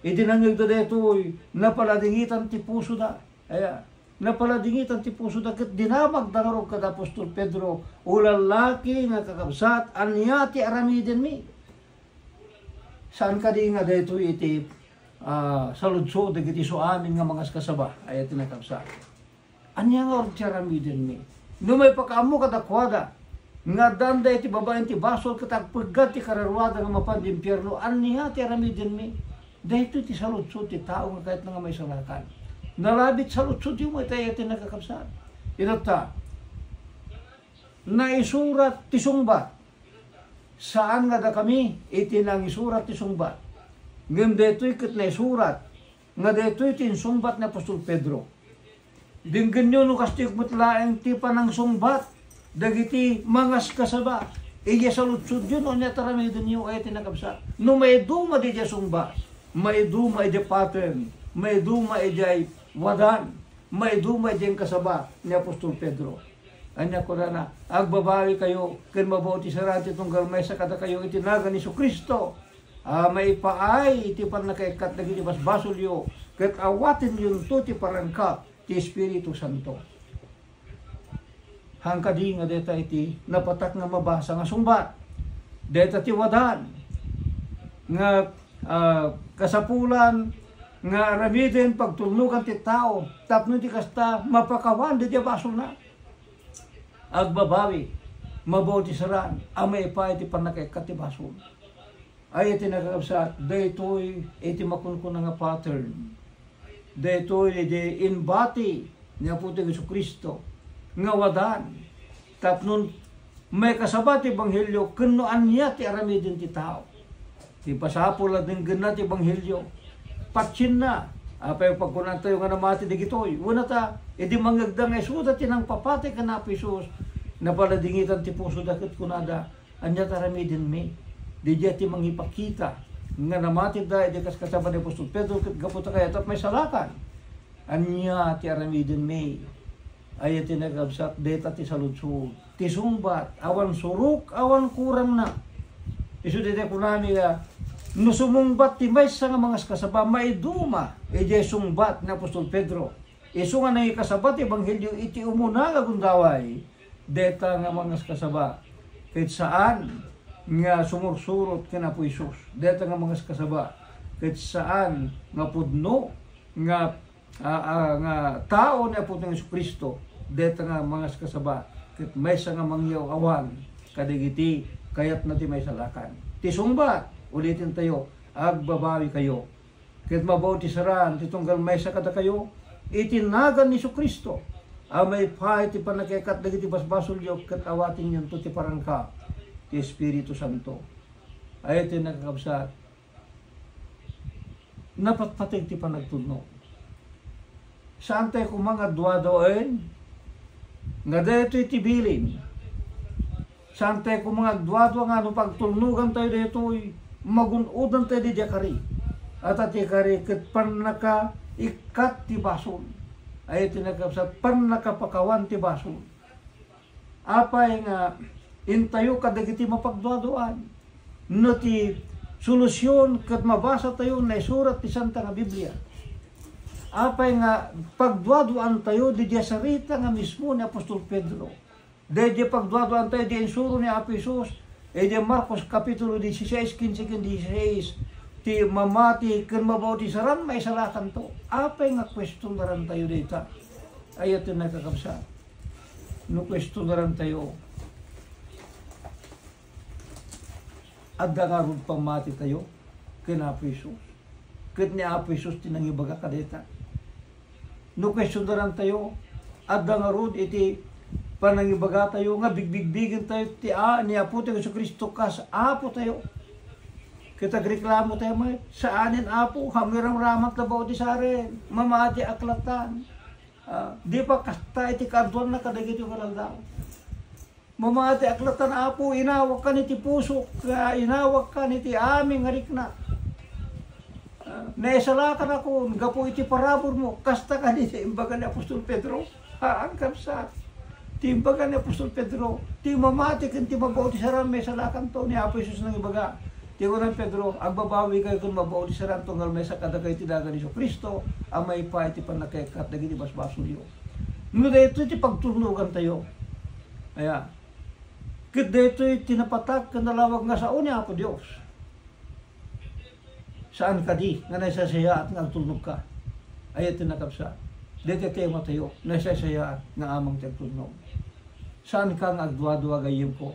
Iti nangngegda daytoy, napaladingitan ti pusoda. Aya, napaladingitan ti pusoda ket dinamagda ngarud kad Apostol Pedro, "O lallaki nga kakabsat, ania ti aramidenmi?" Saan kadi nga daytoy iti, ah, saludsod dagiti isu amin nga mangaskasaba? Ay, iti nakabsat. Ania nga ti aramidenmi? No maipakaammo kadakuada nga addaan iti babaen ti basol ket agpeggad ti kararuada nga mapan ti impierno, ania ti aramidenmi? Daytoy ti saludsod ti tao nga kayatna nga maisalakan. Nalabit saludsodyo met, ay, iti nakakabsat. Itatta, naisurat ti sungbat. Saan nga dakami iti nangisurat ti sungbat. Ngem daytoy ket naisurat nga daytoy ti insungbat ni Apostol Pedro. Denggenyo no kastoy met laeng ti panangsungbat dagiti mangaskasaba. Idiay saludsodyo no ania ti aramidenyo, ay, iti nakabsat. No maiduma didiay sungbat, maiduma idiay pattern, maiduma idiay wadan, maiduma idiay inkasaba ni Apostol Pedro. Ania kunana, "Agbabawikayo ken mabautisaran ti tunggal maysa kadakayo iti nagan ni Jesu-Cristo, a maipaay ti pannakaikkat dagiti basbasolyo, ket awatenyonto ti parangkat ti Espiritu Santo." Haan kadi nga dayta iti napatak nga mabasa nga sungbat. Dayta ti wadan nga, ah, kasapulan nga aramiden pagtulnogan ti tao tapno iti kasta mapakawan daydi a basolna. Agbabawi, mabautisaran a maipaay ti pannakaikkat ti basol. Ay iti nakakabsat, daytoy iti makunkuna nga pattern. Daytoy iti inbati ni Apotayo Jesu-Cristo nga wadan tapno maikasaba ti ebanghelio ken no ania ti aramiden ti tao. Ti pasapul a denggenna ti ebanghelio, patienna. Apay pagkunantayo nga namati dagitoy? Wen ta, idi mangngegda nga isuda ti nangpapatay ken Apo Jesus, napaladingitan ti pusoda ket kunada, "Ania ti aramidenmi?" Didiay ti mangipakita nga namatida idi kaskasaba ni apostol Pedro ket gapu ta kayat a maisalakan. "Ania ti aramidenmi?" Ay ti nakabsat, dayta ti saludsod, ti sungbat, awan surok, awan kurangna. Isu dayta kunami nga, no sumungbat ti maysa nga mangaskasaba, maiduma idiay sungbat ni apostol Pedro. Isu nga nangikasaba ti ebanghelio iti umuna nga gundaway, dayta nga mangaskasaba ket saan nga sumursurot ken Apo Jesus. Dayta nga mangaskasaba ket saan nga pudno nga, a, a, nga tao ni Apotayo Jesu-Cristo. Dayta nga mangaskasaba ket maysa nga mangyaw-awan kadagiti kayatna ti maisalakan. Ti sungbat, ulitentayo, agbabawikayo ket mabautisaran ti tunggal maysa kadakayo iti nagan ni Jesu-Cristo a maipaay ti pannakaikkat dagiti basbasolyo ket awatenyonto ti parangkat ti Espiritu Santo. Ay ti nakakabsat, napatpateg ti panagtulnog. Saantayo koma nga duaduaen nga daytoy ti bilin. Saantayo koma nga agduadua nga no pagtulnogantayo daytoy, magun-odantayo diay kari. Ata ti kari ket pannakaikkat ti basol. Ay ti nakabsat, pannakapakawan ti basol. Apay nga intayo kadagiti mapagduaduan? No ti solusion ket mabasatayo naisurat ti Santa nga Biblia. Apay nga pagduaduantayo didiay sarita nga mismo ni apostol Pedro? Daydiay pagduaduantayo, diay insuro ni Apo Jesus, eh, diay Marcos Kapitulo dieciséis, quince ken dieciséis, ti mamati ken mabautisaran, maisalakanto. Apay nga kuestionarantayo dayta? Ay, iti nakakabsat, no kuestionarantayo, adda ngarud pammatitayo ken Apo Jesus? Ket ni Apo Jesus ti nangibaga kadayta. No kuestionarantayo, adda ngarud iti panangibagatayo nga bigbigbigentayo ti a-, ni Apotayo Jesu-Cristo kas Apotayo. Ket agreklamotayo met, "Saanen, Apo, hamwiramramat labaw ti saren, mamati ak latan." Ah, di pa kasta iti kaaduanna kadagiti nga aldaw. Mamati ak latan, Apo, inawakkan iti pusok, ah, inawakkan iti amin nga riknak. Ah, naisalakanakon gapu iti paraburmo. Kasta kadi ti imbaga ni Apostol Pedro? Haan, kabsat. Ti imbaga ni Apostol Pedro, ti mamati ken ti mabautisaran, maisalakanto. Ni Apo Jesus nangibaga, ti kuna ni Pedro, "Agbabawikayo ken mabautisaranto, ngarud maysa kadakayo ti nagan ni Jesu-Cristo a maipaay ti pannakaikkat dagiti basbasolyo." No daytoy ti pagtulnogantayo, aya, ket daytoy ti napatak ken nalawag nga sao ni Apo Dios. Saan kadi nga naisaysayaat nga agtulnogka? Ay, iti nakabsa, daytoy ti tematayo, naisaysayaat nga amang ti agtulnog. Saanka nga agduadua, gayyemko,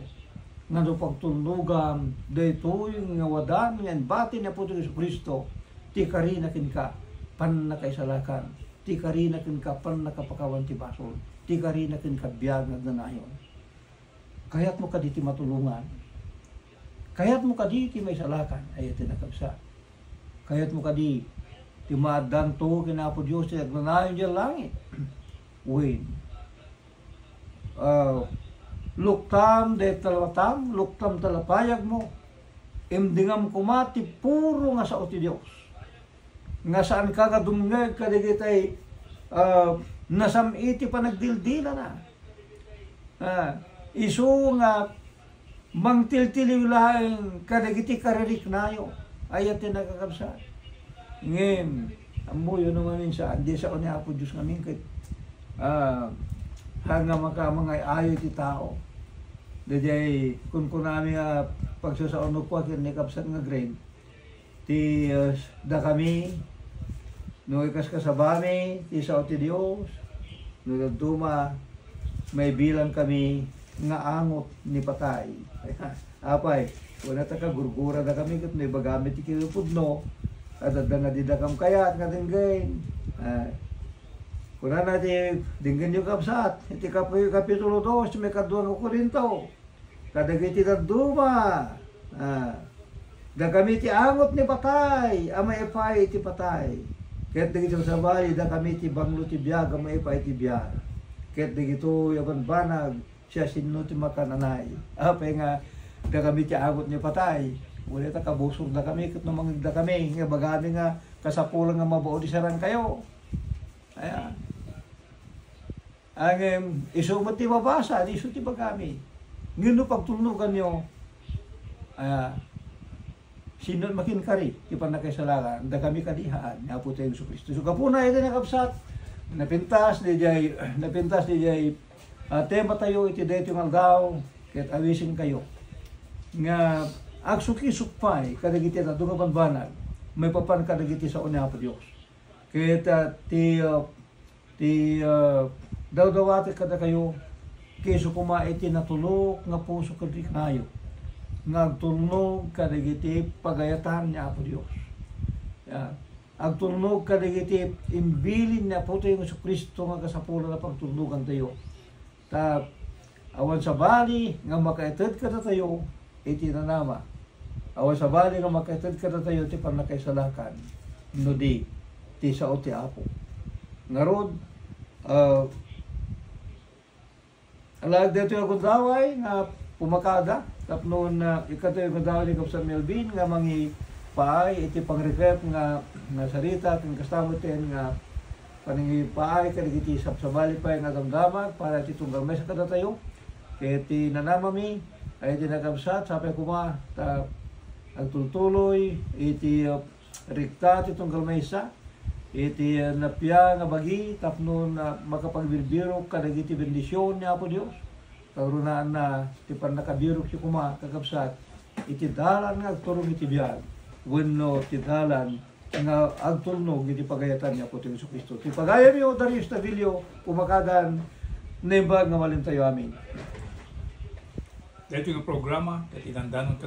nga no pagtulnogam daytoy nga wadan nga inbati ni Apotayo Jesu-Cristo, ti karina kenka, pannakaisalakan, ti karina kenka, pannakapakawan ti basol, ti karina kenka, biag nga agnanayon. Kayatmo kadi ti matulongan? Kayatmo kadi ti maisalakan? Ay, iti nakabsa, kayatmo kadi ti maaddanto ken Apo Dios ti agnanayon idiay langit? Wen, ah, luktam dayta lawatam, luktam ta lapayagmo, imdengam koma ti puro nga sao ti Dios. Nga saanka nga dumngeg kadagiti, ah, nasam-it ti panagdildilana. Ah, isu nga mangtiltiliw laeng kadagiti kaririknayo. Aya ti nakakabsat. Ngem, ammoyo no maminsan, di sao ni Apo Dios ngamin ket, ah, ha nga makamangay-ayo ti tao. Daydiay kunkunami nga pagsasaonok ken ni kabsat nga Greg, ti, ah, dakami, no ikaskasabami ti sao ti Dios, no dadduma, maibilang kami nga angot ni patay. Apay, kunata ka, gurgura dakami ket no ibagami ti kinapudno, adda nga di dakam kayat nga denggen. Ah, kunana ti, denggenyo kabsat, iti Kap-, Kapitulo dos, maikadua nga Corinto. Kadagiti dadduma, ah, dakami ti angot ni patay a maipa iti patay. Ket dagiti sabsabali, dakami ti banglo ti biag a maipa iti biag. Ket dagitoy a banbanag, siasino ti makananay? Apay nga dakami ti angot ni patay? Uray ta kabusor dakami ket no mangngeg dakami, nga ibagami nga kasapulan nga mabaon ti sarangkayo. Ayan. Ngem isu met ti mabasa, di isu ti ibagami. Ngem no pagtulnoganyo, ah, sino makinkari ti pannakaisalakan? Dakami kadi? Haan, ni Apotayo Jesu-Cristo. So, gapuna iti nakabsat, napintas daydiay, napintas daydiay, ah, tematayo iti daytoy nga aldaw, ket awisenkayo nga agsukisuk pay kadagiti adu nga banbanag maipapan kadagiti sao ni Apo Dios. Ket, ah, ti, ah, ti, ah, dawdawatek kadakayo, isu koma iti natulok nga puso ken riknayo nga agtulnog kadagiti pagayatan ni Apo Dios. Ya, agtulnog kadagiti imbilin ni Apotayo Jesu-Cristo nga kasapulan a pagtulnogantayo. Ta awan sabali nga makaited kadatayo iti nanama. Awan sabali nga makaited kadatayo ti pannakaisalakan, no di ti sao ti Apo. Ngarud, ah, alaag daytoy a gundaway nga pumakada, tapno, ah, ikadtoy a gundaway ni Kabsat Melvin nga mangipaay iti pangrikep nga, nga sarita, ken kasta met nga panangipaay kadagiti sabsabali pay nga damdamag para iti tunggal maysa kadatayo. Ket ti nanamami ay ti nakabsat, sapay koma ta agtultuloy iti, uh, rikta ti tunggal maysa, iti, uh, napia nga bagi tapno, uh, makapagbirbirok kadagiti bendision ni Apo Dios. Karunaanna ti pannakabirokyo koma, kakabsat, iti dalan nga agturong iti biag wenno ti dalan nga agtulnog iti pagayatan ni Apo ti Jesu-Cristo. Ti pagayamyo, Darius Tavillo, pumakadan, naimbag nga malintayo. Amin. Daytoy nga programa, ket inandanon